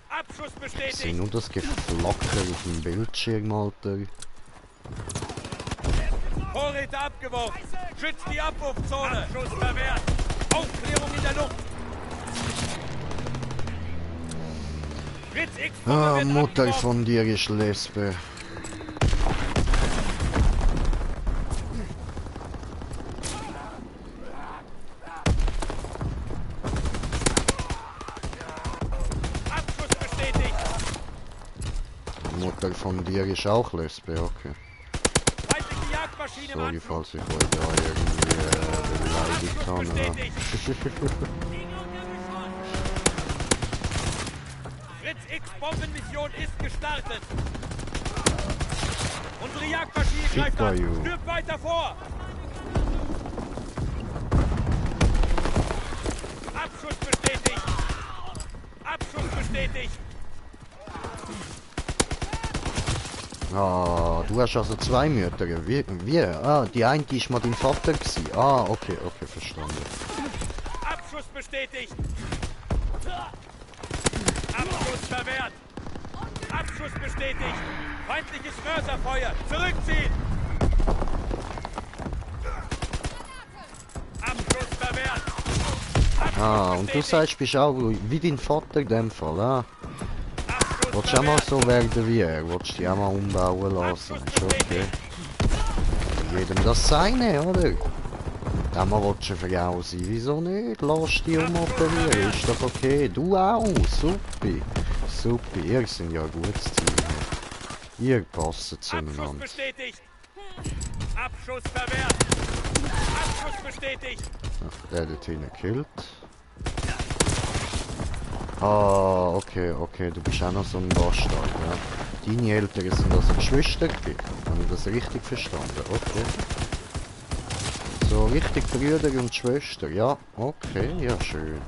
C: Abschuss
A: Ich sehe
C: bestätigt.
A: nur das Geflacker auf dem Bildschirm, Alter.
C: Vorräte abgeworfen. Schützt die Abwurfzone. Abschuss verwehrt. Aufklärung in der Luft. Fritz X
A: Ah,
C: wird
A: Mutter
C: abgeworfen.
A: von dir ist Lesbe.
C: Abschuss bestätigt.
A: Mutter von dir ist auch Lesbe, okay.
C: Feindliche Jagdmaschine im
A: Sorry,
C: Anflug.
A: falls ich euch da irgendwie beleidigt
C: Abschuss
A: habe.
C: bestätigt.
A: Ja.
C: Fritz X Bombenmission ist gestartet. Unsere Jagdmaschine greift
A: Ficker,
C: an.
A: you.
C: Stirbt weiter vor. Abschuss bestätigt. Abschuss bestätigt.
A: Ah, du hast also zwei Mütter. Wie? Ah, die eine ist mal dein Vater gewesen. Ah, okay, verstanden.
C: Abschuss bestätigt. Abschuss verwehrt. Abschuss bestätigt. Feindliches Mörserfeuer. Zurückziehen. Abschuss verwehrt.
A: Ah, und du sagst, bist auch wie dein Vater in dem Fall, ah?
C: Abschuss
A: Willst du auch mal so werden wie er? Willst du dich auch mal umbauen lassen? Ist okay. Jedem das Seine, oder? Ja, man will schon Frau sein. Wieso nicht? Lass dich umoperieren. Ist doch okay. Du auch. Super. Super. Ihr seid ja ein gutes Team. Ihr passt
C: Abschuss
A: zueinander.
C: bestätigt. Abschuss verwehrt. Abschuss bestätigt.
A: Ach, der dort hinten killt. Ah, okay. Du bist auch noch so ein Bastard, ja. Deine Eltern sind also Geschwister gewesen. Habe ich das richtig verstanden? Okay. So richtig Brüder und Schwester, ja. Okay, ja schön.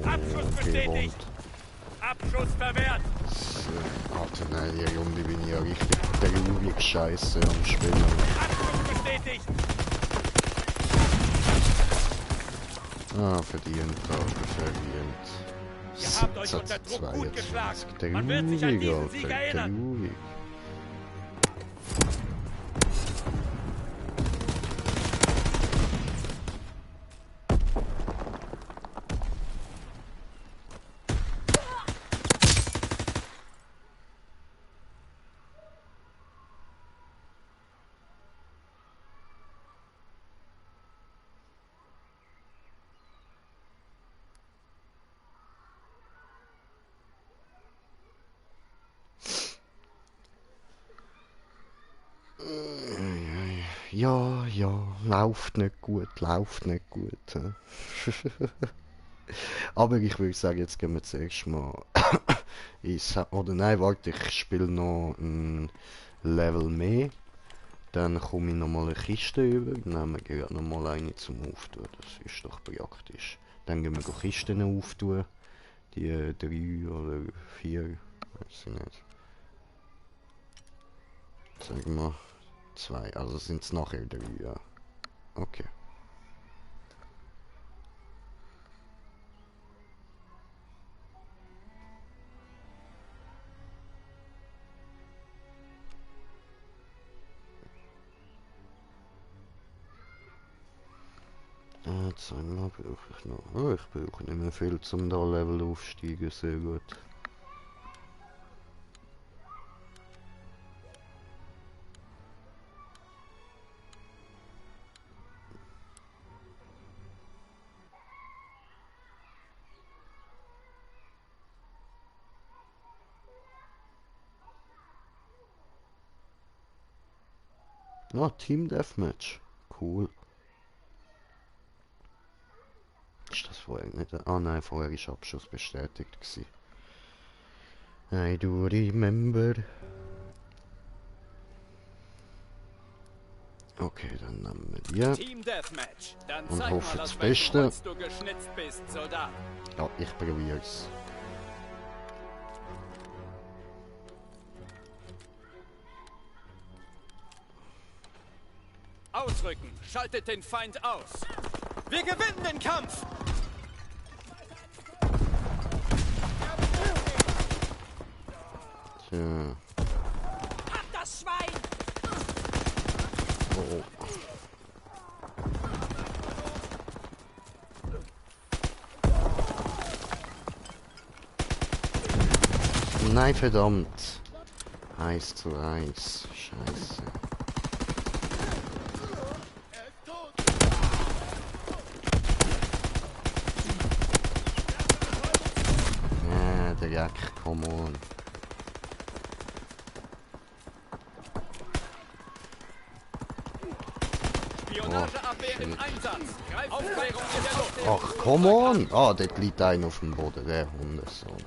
C: Abschuss bestätigt. Abschuss verwehrt.
A: Alter, nein, die Runde bin ich ja richtig traurig scheiße am Spielen.
C: Abschuss bestätigt.
A: Ah, verdient, aber verdient.
C: Ihr habt euch unter Druck gut geschlagen. Man wird sich an diesen Sieg erinnern.
A: Traurig. Ja, läuft nicht gut. hä? Aber ich würde sagen, jetzt gehen wir zuerst mal oder nein, warte, ich spiele noch ein Level mehr. Dann komme ich nochmal eine Kiste über. Dann nehmen wir gerade nochmal eine zum Auftun. Das ist doch praktisch. Dann gehen wir Kisten auftun. Die 3 oder 4. Weiß ich nicht. Sagen wir 2. Also sind es nachher 3, ja. Okay. Zweimal brauche ich noch. Oh, ich brauche nicht mehr viel zum da Level aufsteigen, sehr gut. Ah, Team Deathmatch. Cool. Ist das vorher nicht? Ah nein, vorher ist Abschuss bestätigt gewesen. I do remember. Okay, dann nehmen wir die.
B: Team Deathmatch. Dann
A: Und
B: zeig
A: hoffe
B: mal,
A: das
B: aus welchem
A: Beste.
B: Holz du geschnitzt bist, Soldat.
A: Ja, ich probier's.
B: Ausrücken. Schaltet den Feind aus. Wir gewinnen den Kampf.
A: Tja.
D: Ach, das Schwein!
A: Oh. Nein, verdammt. 1:1. Scheiße. Ja, der Jack, come on.
B: Spionageabwehr im Einsatz. Aufklärung in der Luft.
A: Ach, come on! Ah, dort liegt einer auf dem Boden, der Hundesohn.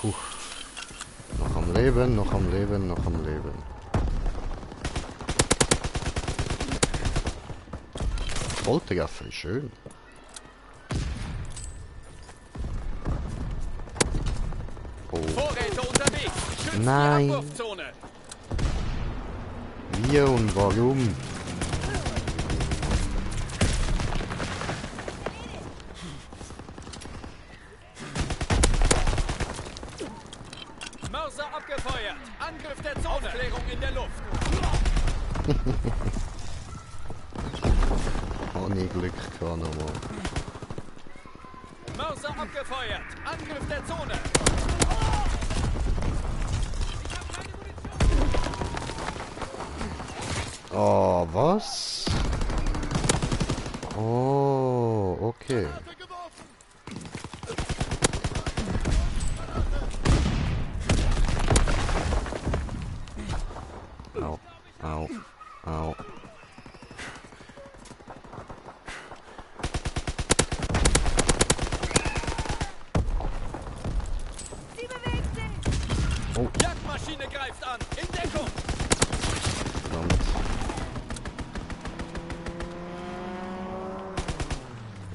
A: Puh. Noch am Leben, noch am Leben, noch am Leben. Volltreffer, schön. Oh.
B: Vorräte unterwegs. Schützt
A: Nein.
B: die Abwurfzone.
A: Wie und warum?
B: Mörser abgefeuert. Angriff der Zone. Aufklärung in der Luft.
A: Oh, nie Glück gehabt nochmal.
B: Mörser abgefeuert. Angriff der Zone.
A: Oh, was? Oh, okay. Au, au, au.
D: Sie bewegt sich!
B: Jagdmaschine greift an. In Deckung.
A: Verdammt.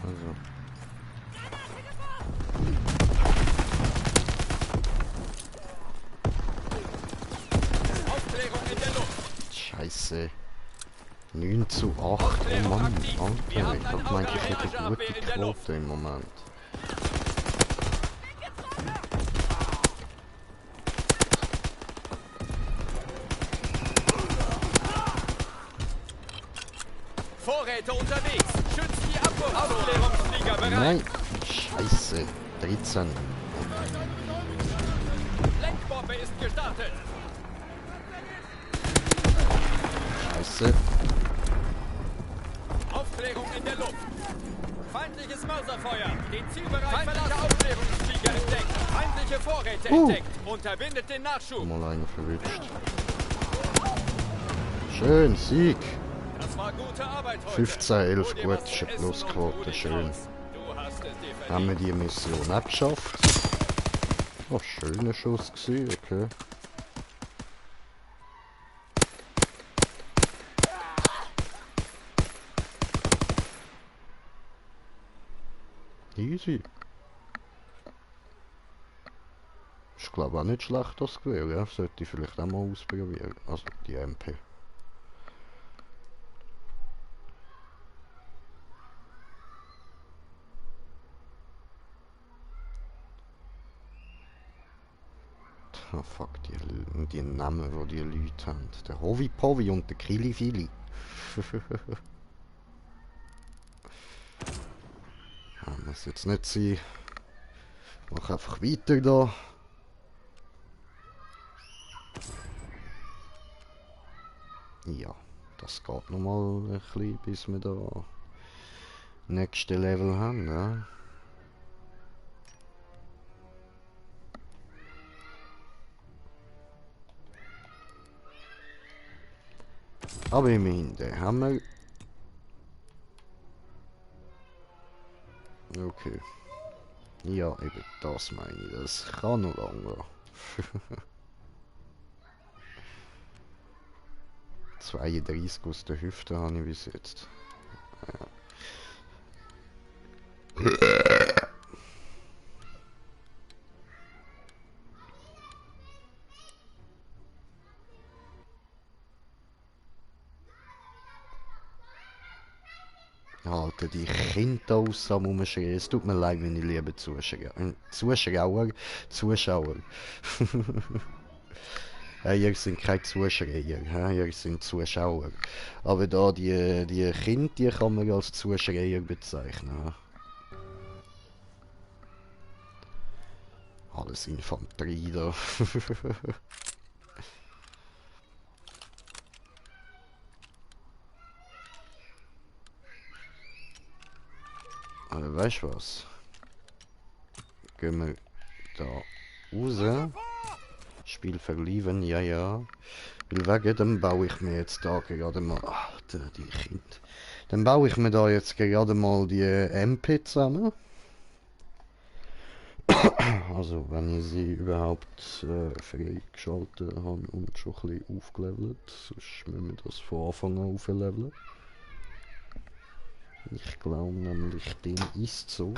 A: Also.
B: Aufklärung in der Luft.
A: Scheiße. 9:8. Oh Mann, Alter. Ich hab gemeint, ich hätte eine gute Quote im Moment.
B: Vorräte unterwegs. Schützt die Abwurf. Aufklärungsflieger bereit.
A: Nein. Scheiße. 13.
B: Lenkbombe ist gestartet.
A: Scheiße.
B: Aufklärung in der Luft. Feindliches Mörserfeuer. Den Zielbereich feindlicher Aufklärungsflieger entdeckt. Feindliche Vorräte entdeckt. Unterbindet den Nachschub.
A: Mal einer verwünscht. Schön, Sieg.
B: Das war gute Arbeit heute.
A: 15-11,
B: Hol dir
A: gut,
B: was
A: ist
B: zu
A: eine
B: essen und
A: Plusquote,
B: ruh dich
A: schön.
B: aus. Du hast es dir verdient.
A: Haben wir die Mission auch geschafft? Oh, schöner Schuss gewesen, okay. Easy. Ich glaube auch nicht schlecht das gewesen, ja. Sollte ich vielleicht auch mal ausprobieren. Also die MP. Oh fuck, die Namen, die die Leute haben. Der Hovi Povi und der Kili Fili. Ja, muss jetzt nicht sein. Ich mach einfach weiter da. Ja, das geht noch mal ein bisschen, bis wir da nächste Level haben, ja. Aber immerhin, den haben wir. Okay. Ja, eben das meine ich. Das kann noch lang gehen. 32 aus der Hüfte habe ich bis jetzt. Ja. Alter, die Kinder da aus am Umschreien. Es tut mir leid, meine lieben Zuschauer. Hey, ihr sind keine Zuschauer, ihr sind Zuschauer. Aber da, die Kinder, die kann man als Zuschauer bezeichnen. Alles Infanterie da. Aber weißt du was? Gehen wir da raus. Spiel verlieben, ja, ja. Weil wegen dem baue ich mir jetzt da gerade mal... Ach, die Kinder. Dann baue ich mir da jetzt gerade mal die MP zusammen. Also, wenn ich sie überhaupt freigeschaltet habe und schon ein bisschen aufgelevelt. Sonst müssen wir das von Anfang an aufleveln. Ich glaube nämlich, dem ist so.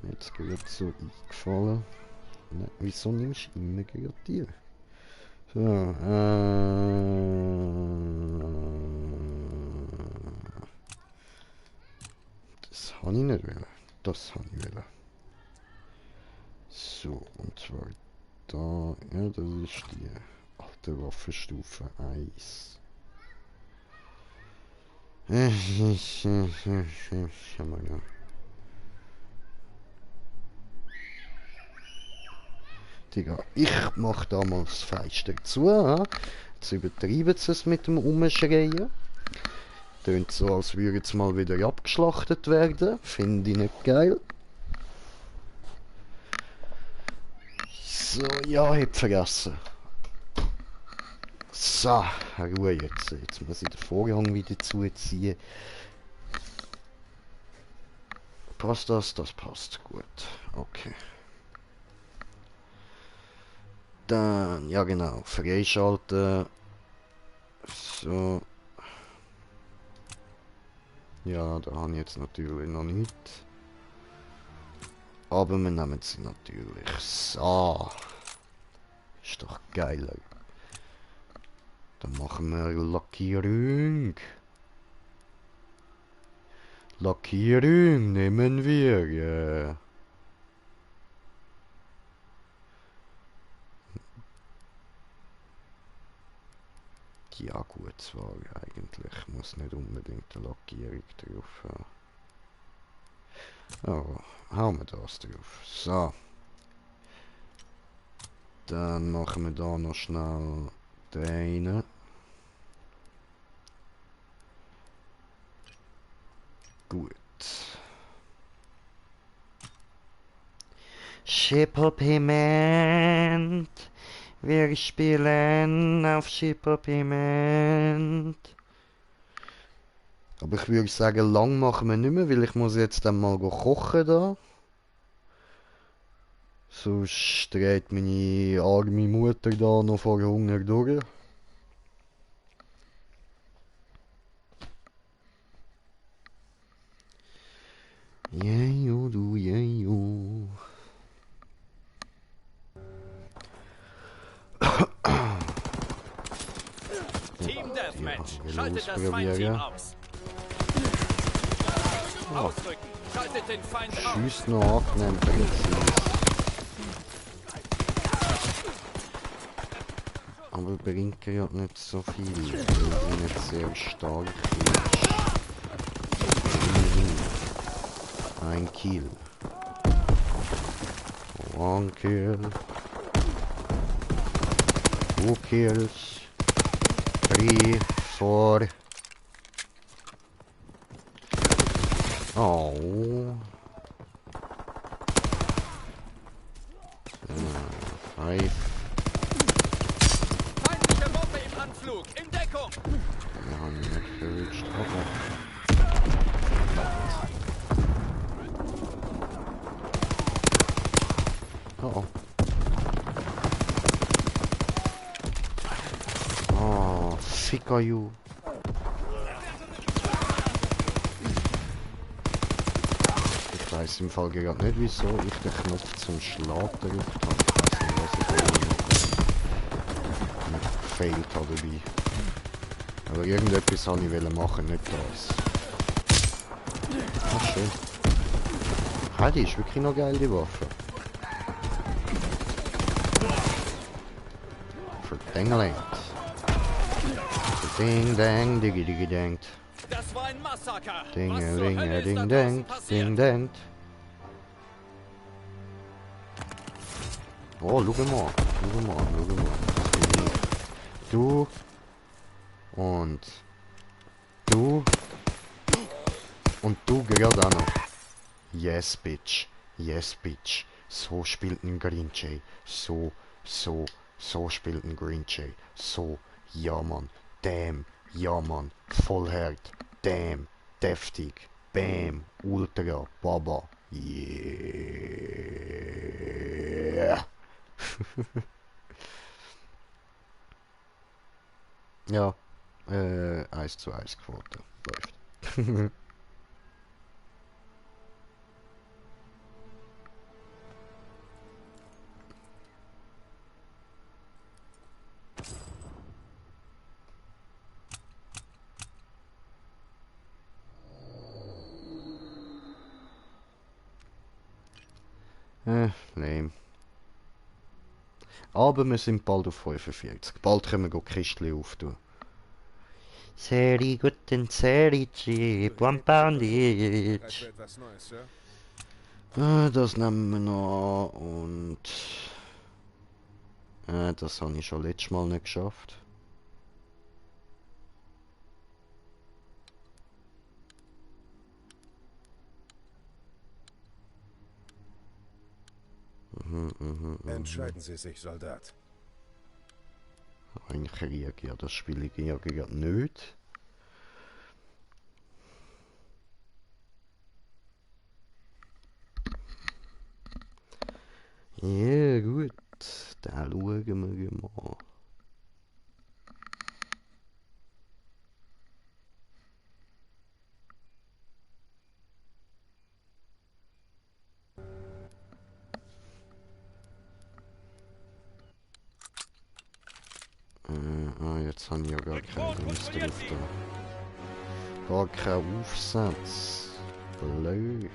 A: Mir jetzt gerade so eingefallen. Nein, wieso nimmst du immer gerade die? So, das habe ich nicht wollen. Das habe ich wollen. So, und zwar da, ja, das ist die alte Waffenstufe 1. Schau mal ja. Digga, ich mach damals das Fenster zu, ja? Jetzt übertreiben sie es mit dem Umschreien. Tönt so, als würde es mal wieder abgeschlachtet werden. Finde ich nicht geil. So, ja, hab vergessen. So, Ruhe jetzt. Jetzt muss ich den Vorhang wieder zuziehen. Passt das? Das passt. Gut. Okay. Dann, ja genau, freischalten. So. Ja, da habe ich jetzt natürlich noch nicht. Aber wir nehmen sie natürlich. So. Ist doch geiler. Dann machen wir Lackierung. Lackierung nehmen wir. Yeah. Ja gut, zwar eigentlich muss nicht unbedingt eine Lackierung drauf haben. Aber hauen wir das drauf. So. Dann machen wir da noch schnell den. Gut. Schipperpiment. Wir spielen auf Schipperpiment. Aber ich würde sagen, lang machen wir nicht mehr, weil ich muss jetzt dann mal kochen da. Sonst dreht meine arme Mutter da noch vor Hunger durch. Jejo, du jejo.
B: Team Deathmatch. Schaltet das Feindteam aus. Ausdrücken. Schaltet den Feind aus.
A: Schießt noch abnehmen, präzise. Aber bringt ja nicht so viel, weil sie nicht sehr stark ist. Ein Kill. One kill. 2 kills. 3, 4. Oh. 5.
B: Feindliche Bombe im Anflug. In Deckung.
A: Wir haben nicht gerecht, aber... Oh. Oh, Ficker, you. Ich weiß im Fall gerade nicht, wieso ich den Knopf zum Schlag gedrückt habe. Ich weiß nicht, was ich noch gefailt habe dabei. Aber irgendetwas wollte ich machen, nicht das. Ach, schön. Ah, die ist wirklich noch geil, die Waffe. Verdenglingt. Ding, dang, diggi, diggi, denkt.
B: Das war ein Massaker.
A: Ding,
B: Was zur
A: ding,
B: Hölle ist
A: ding,
B: da
A: denkt,
B: draußen
A: ding,
B: passiert?
A: denkt. Oh, schau mal, schau mal, schau mal. Du. Und. Du. Und du gerade auch noch. Yes, bitch. Yes, bitch. So spielt ein Green Jay. So So spielt ein Green Jay. So, ja Mann. Damn, ja Mann. Voll hart. Damn, deftig. Bam, Ultra, Baba. Yeah. Ja, 1:1 Quote. Läuft. Lame. Aber wir sind bald auf 45. Bald können wir Kistchen auftun. Sehr guten Serici, One Poundage.
E: Etwas Neues, Sir?
A: Das nehmen wir noch und... das habe ich schon letztes Mal nicht geschafft.
E: Entscheiden Sie sich, Soldat.
A: Ein Krieg, ja, das spiele ich ja gerade nicht. Ja, gut. Dann schauen wir mal. Jetzt habe ich ja gar keinen Dings drauf da. Gar keinen Aufsatz. Blöd.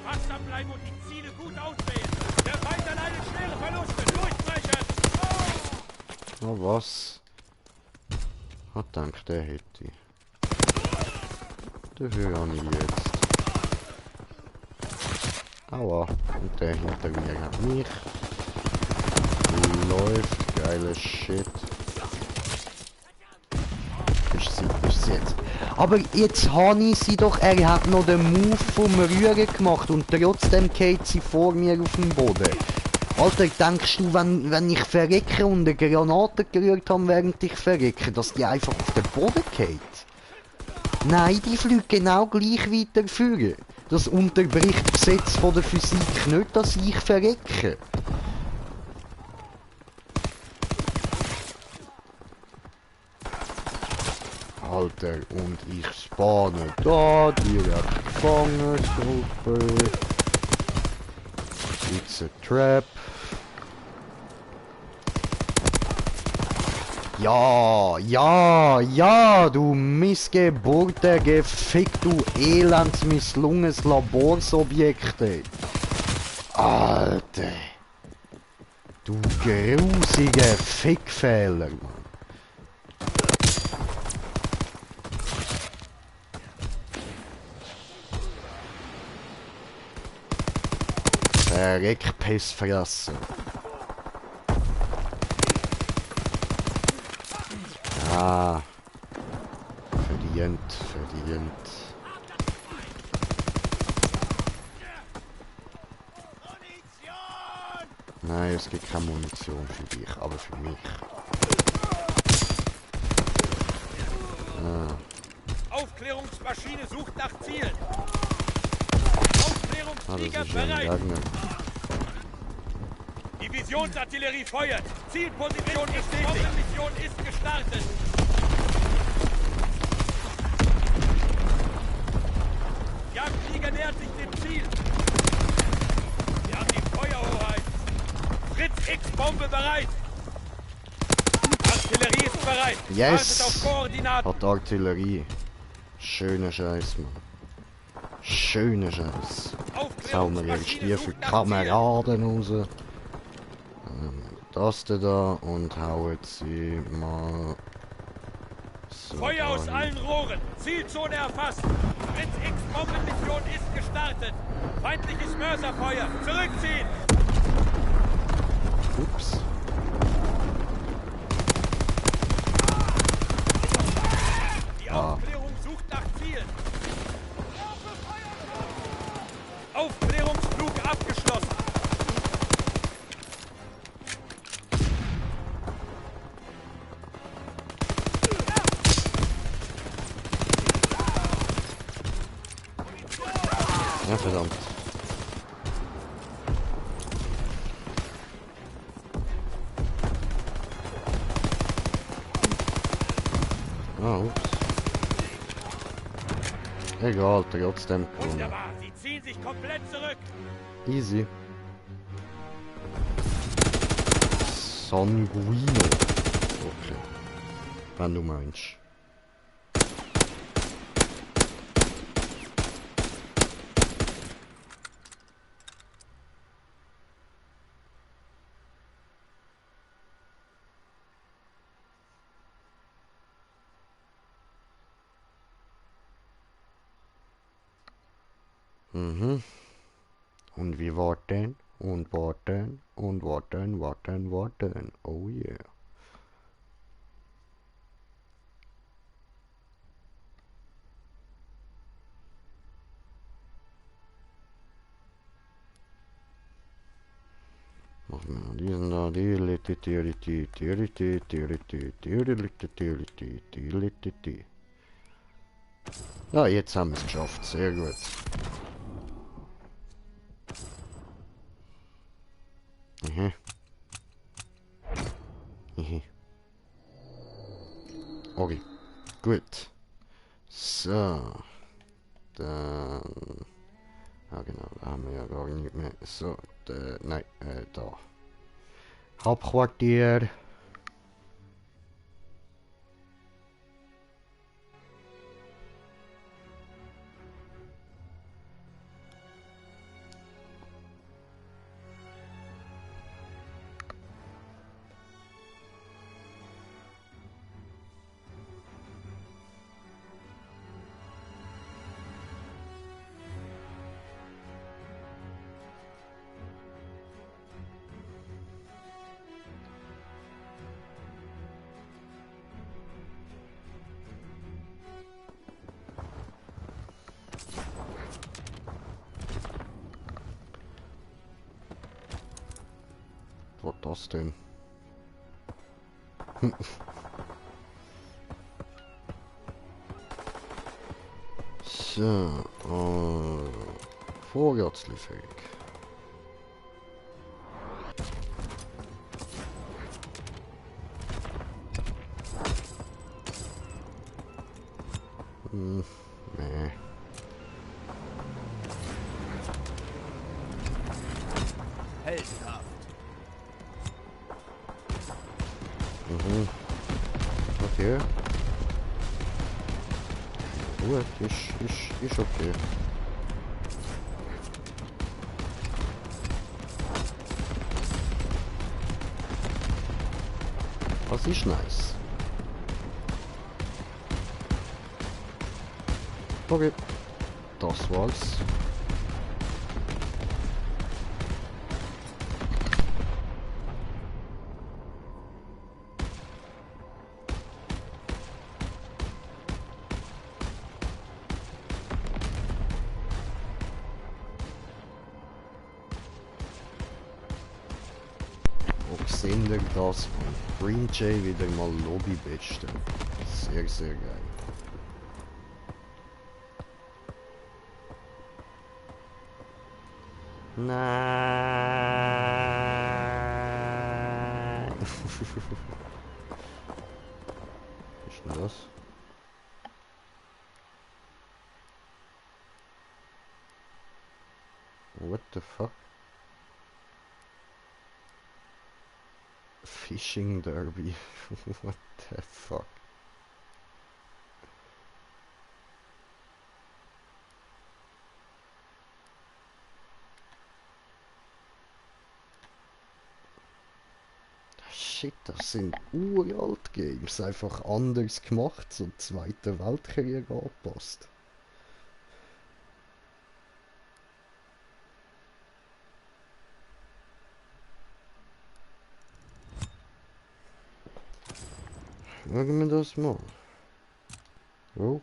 C: Wachsam bleiben und die Ziele gut auswählen. Der Feind erleidet schwere Verluste. Durchbrechen!
A: Oh, was? Ich denke, der hätte ich. Dafür habe ich jetzt. Aua, und der hinter mir hat mich. Läuft, geiles Shit. Ist sie jetzt. Aber jetzt habe ich sie doch, er hat noch den Move vom Rühren gemacht und trotzdem geht sie vor mir auf den Boden. Alter, denkst du, wenn ich verrecke und eine Granate gerührt habe, während ich verrecke, dass die einfach auf den Boden geht? Nein, die fliegt genau gleich weiter führen. Das unterbricht das Gesetz von der Physik nicht, dass ich verrecke. Alter, und ich spawne da, direkt Gefangensgruppe. It's a trap. Ja, ja, ja, du Missgeburte, gefickt, du elendsmisslungenes Laborsobjekte. Alter. Du grusige Fickfehler, Mann. Verreck, Pissfresser. Ah. Verdient, verdient. Nein, es gibt keine Munition für dich, aber für mich. Ah.
C: Aufklärungsmaschine sucht nach Zielen.
A: Ah, das
C: Aufklärungsflieger
A: ist ein
C: bereit.
A: Gegner.
C: Divisionsartillerie feuert. Zielposition bestätigt. Mission ist gestartet. Jagdflieger nähert sich dem Ziel. Wir haben die Feuerhoheit. Fritz X-Bombe bereit. Artillerie ist bereit.
A: Yes!
C: Wartet auf Koordinaten.
A: Hat Artillerie. Schöner Scheiß, Mann. Schöner Scheiß. Jetzt hauen wir ihre Stiefel Kameraden raus. Das da und hauen sie mal so
C: Feuer aus
A: dahin.
C: allen Rohren. Zielzone erfasst. Fritz X-Bombenmission ist gestartet. Feindliches Mörserfeuer. Zurückziehen.
A: Ups.
C: Die Aufklärung sucht nach Zielen. Aufklärung
A: Ja, verdammt. Ah, ups. Egal, trotzdem gewonnen.
C: Wunderbar, sie ziehen sich komplett zurück.
A: Easy. Sanguino. Okay. Wenn du meinst. Mhm. Und wir warten und warten und warten, warten, warten. Oh yeah. Machen wir noch diesen da. Ja, jetzt haben wir es geschafft. Sehr gut. Mhm. Mhm. Okay, gut. So. Dann... Ja genau, da haben wir ja gar nicht mehr. So, nein, da. Hauptquartier. Was das denn? So, Vorratslieferung. Nee.
B: Heldenhaft.
A: Okay. Gut, ist okay. Das ist nice. Okay. Das war's. Auch sehen wir das von Green Jay wieder mal Lobby-Beste. Sehr, sehr geil. Nein. Was ist denn das? What the fuck? Fishing Derby. What the fuck? Shit, das sind uralt Games, einfach anders gemacht, so Zweiter Weltkrieg angepasst. Schauen wir das mal. Oh.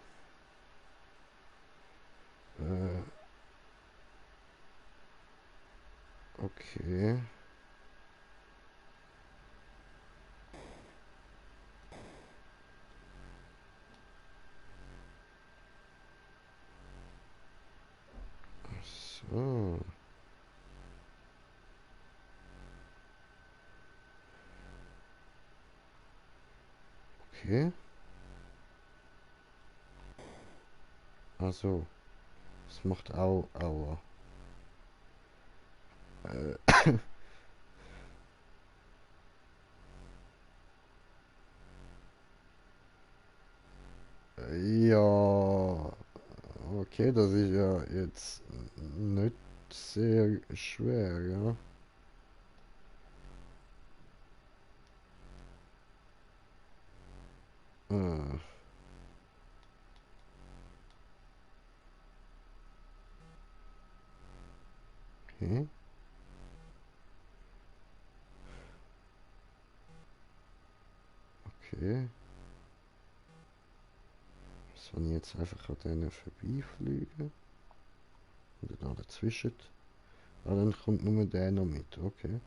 A: Okay. Okay. Also, das macht auch Aua. Ja, okay, das ist ja jetzt nicht sehr schwer, ja. Ah, okay. Okay. Was, wenn ich jetzt einfach an denen vorbeifliege? Oder da dazwischen? Ah, dann kommt nur der noch mit, okay.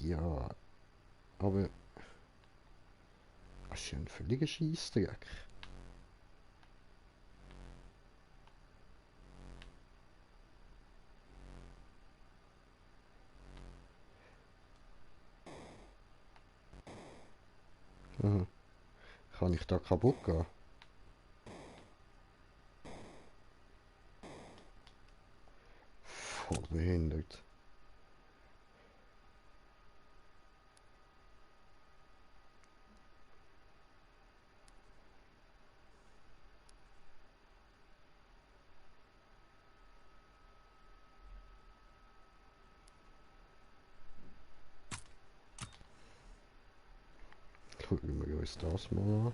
A: Ja, aber... Das ist ja ein völliger Scheissdreck. Aha. Kann ich da kaputt gehen? Voll behindert. Gucken wir uns das mal an.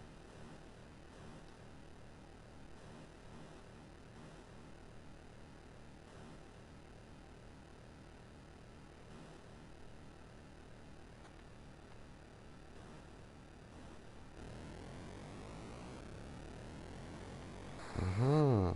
A: Aha.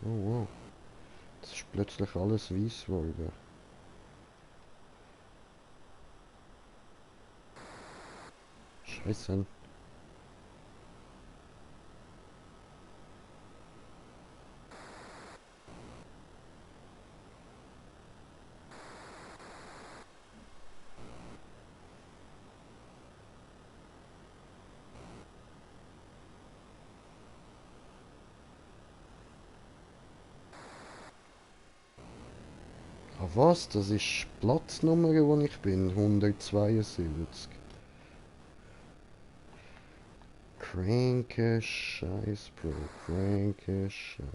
A: Oh wow. Es ist plötzlich alles weiß geworden. Scheiße. Ah was? Das ist die Platznummer, wo ich bin. 172. Kranke Scheiß, Bro. Kranke Scheiß.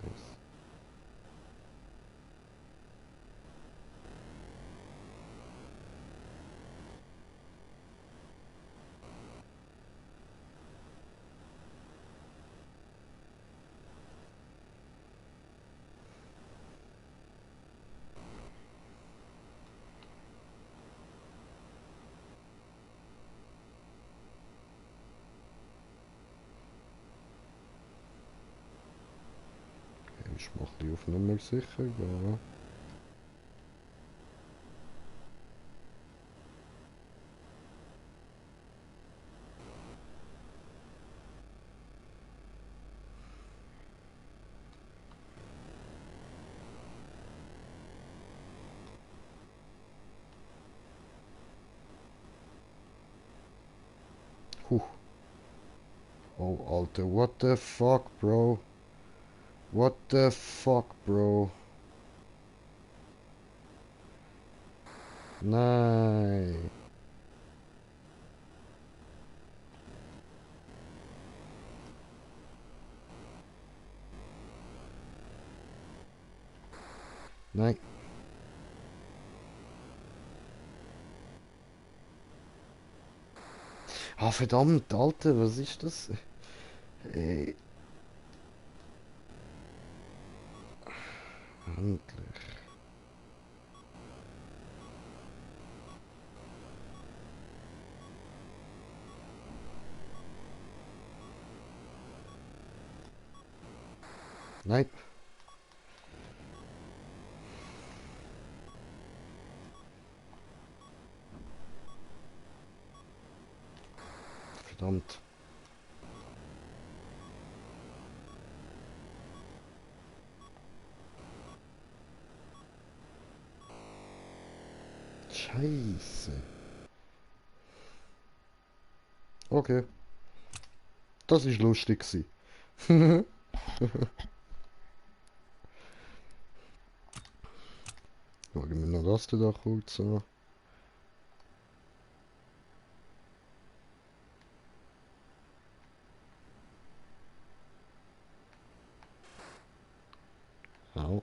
A: Ich mach die auf Nummer sicher, ja. Huh. Oh, Alter, what the fuck, bro? What the fuck, bro? Nein. Nein. Ah, verdammt, Alter, was ist das? Ey. Endlich. Nein. Verdammt. Scheiße. Okay. Das ist lustig gewesen. Schauen wir noch das da kurz an. Au.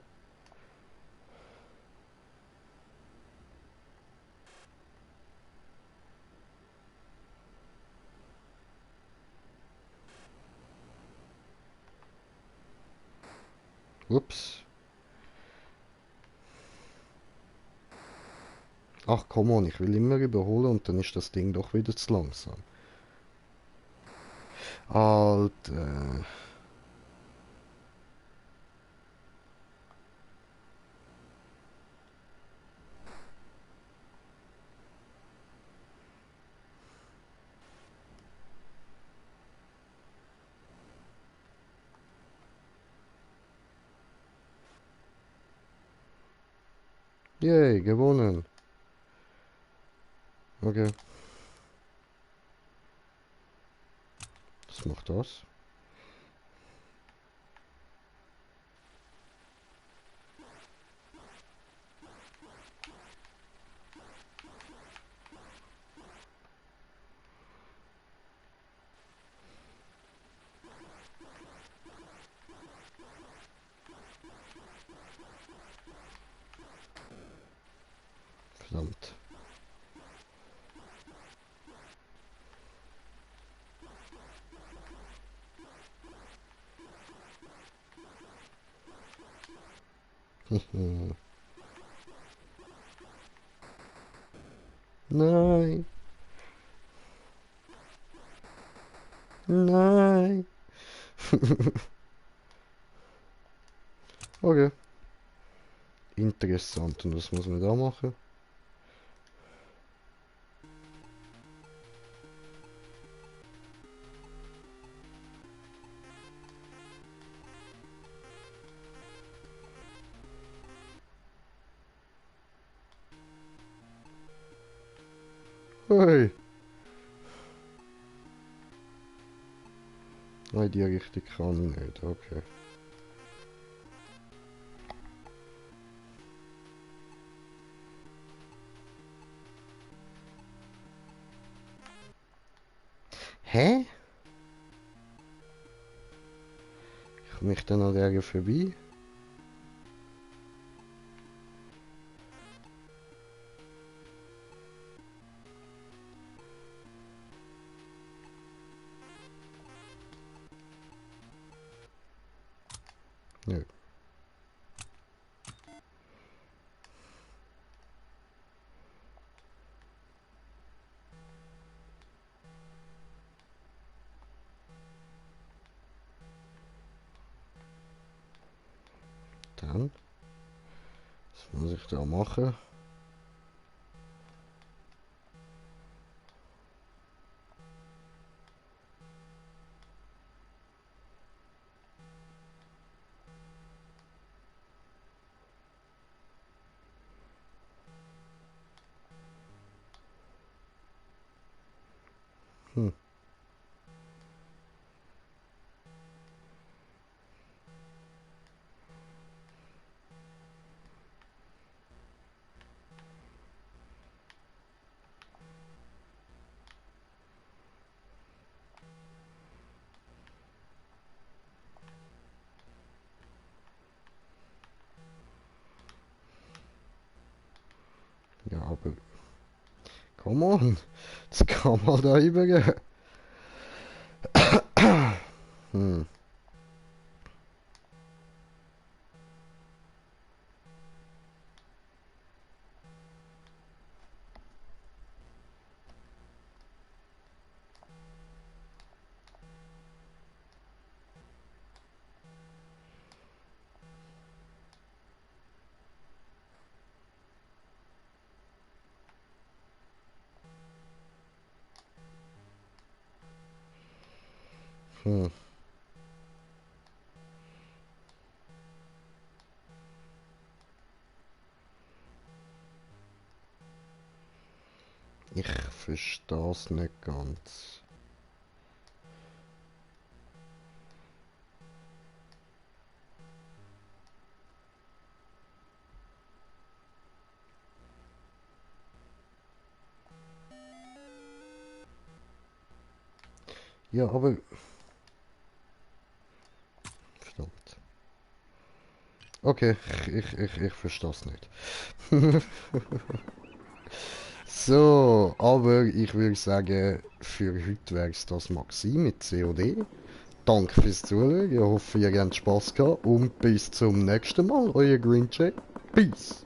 A: Ups. Ach, komm on, ich will immer überholen und dann ist das Ding doch wieder zu langsam. Alter. Yay, gewonnen. Okay. Was macht das? Verdammt. Nein. Nein. Okay. Interessant. Und was muss man da machen? Hey. Nein, die Richtung kann ich nicht. Okay. Hä? Ich komme ich dann an der vorbei? Nö. Dann. Was muss ich da machen? Hm. Ja, aber... Come on! Das kann mal da übergehen. Hm. Hm. Ich verstehe es nicht ganz. Ja, aber... Verdammt. Okay, ich verstehe es nicht. So, aber ich würde sagen, für heute wäre es das mal gewesen mit COD. Danke fürs Zuschauen, ich hoffe, ihr habt Spaß gehabt und bis zum nächsten Mal, euer Green Jay. Peace!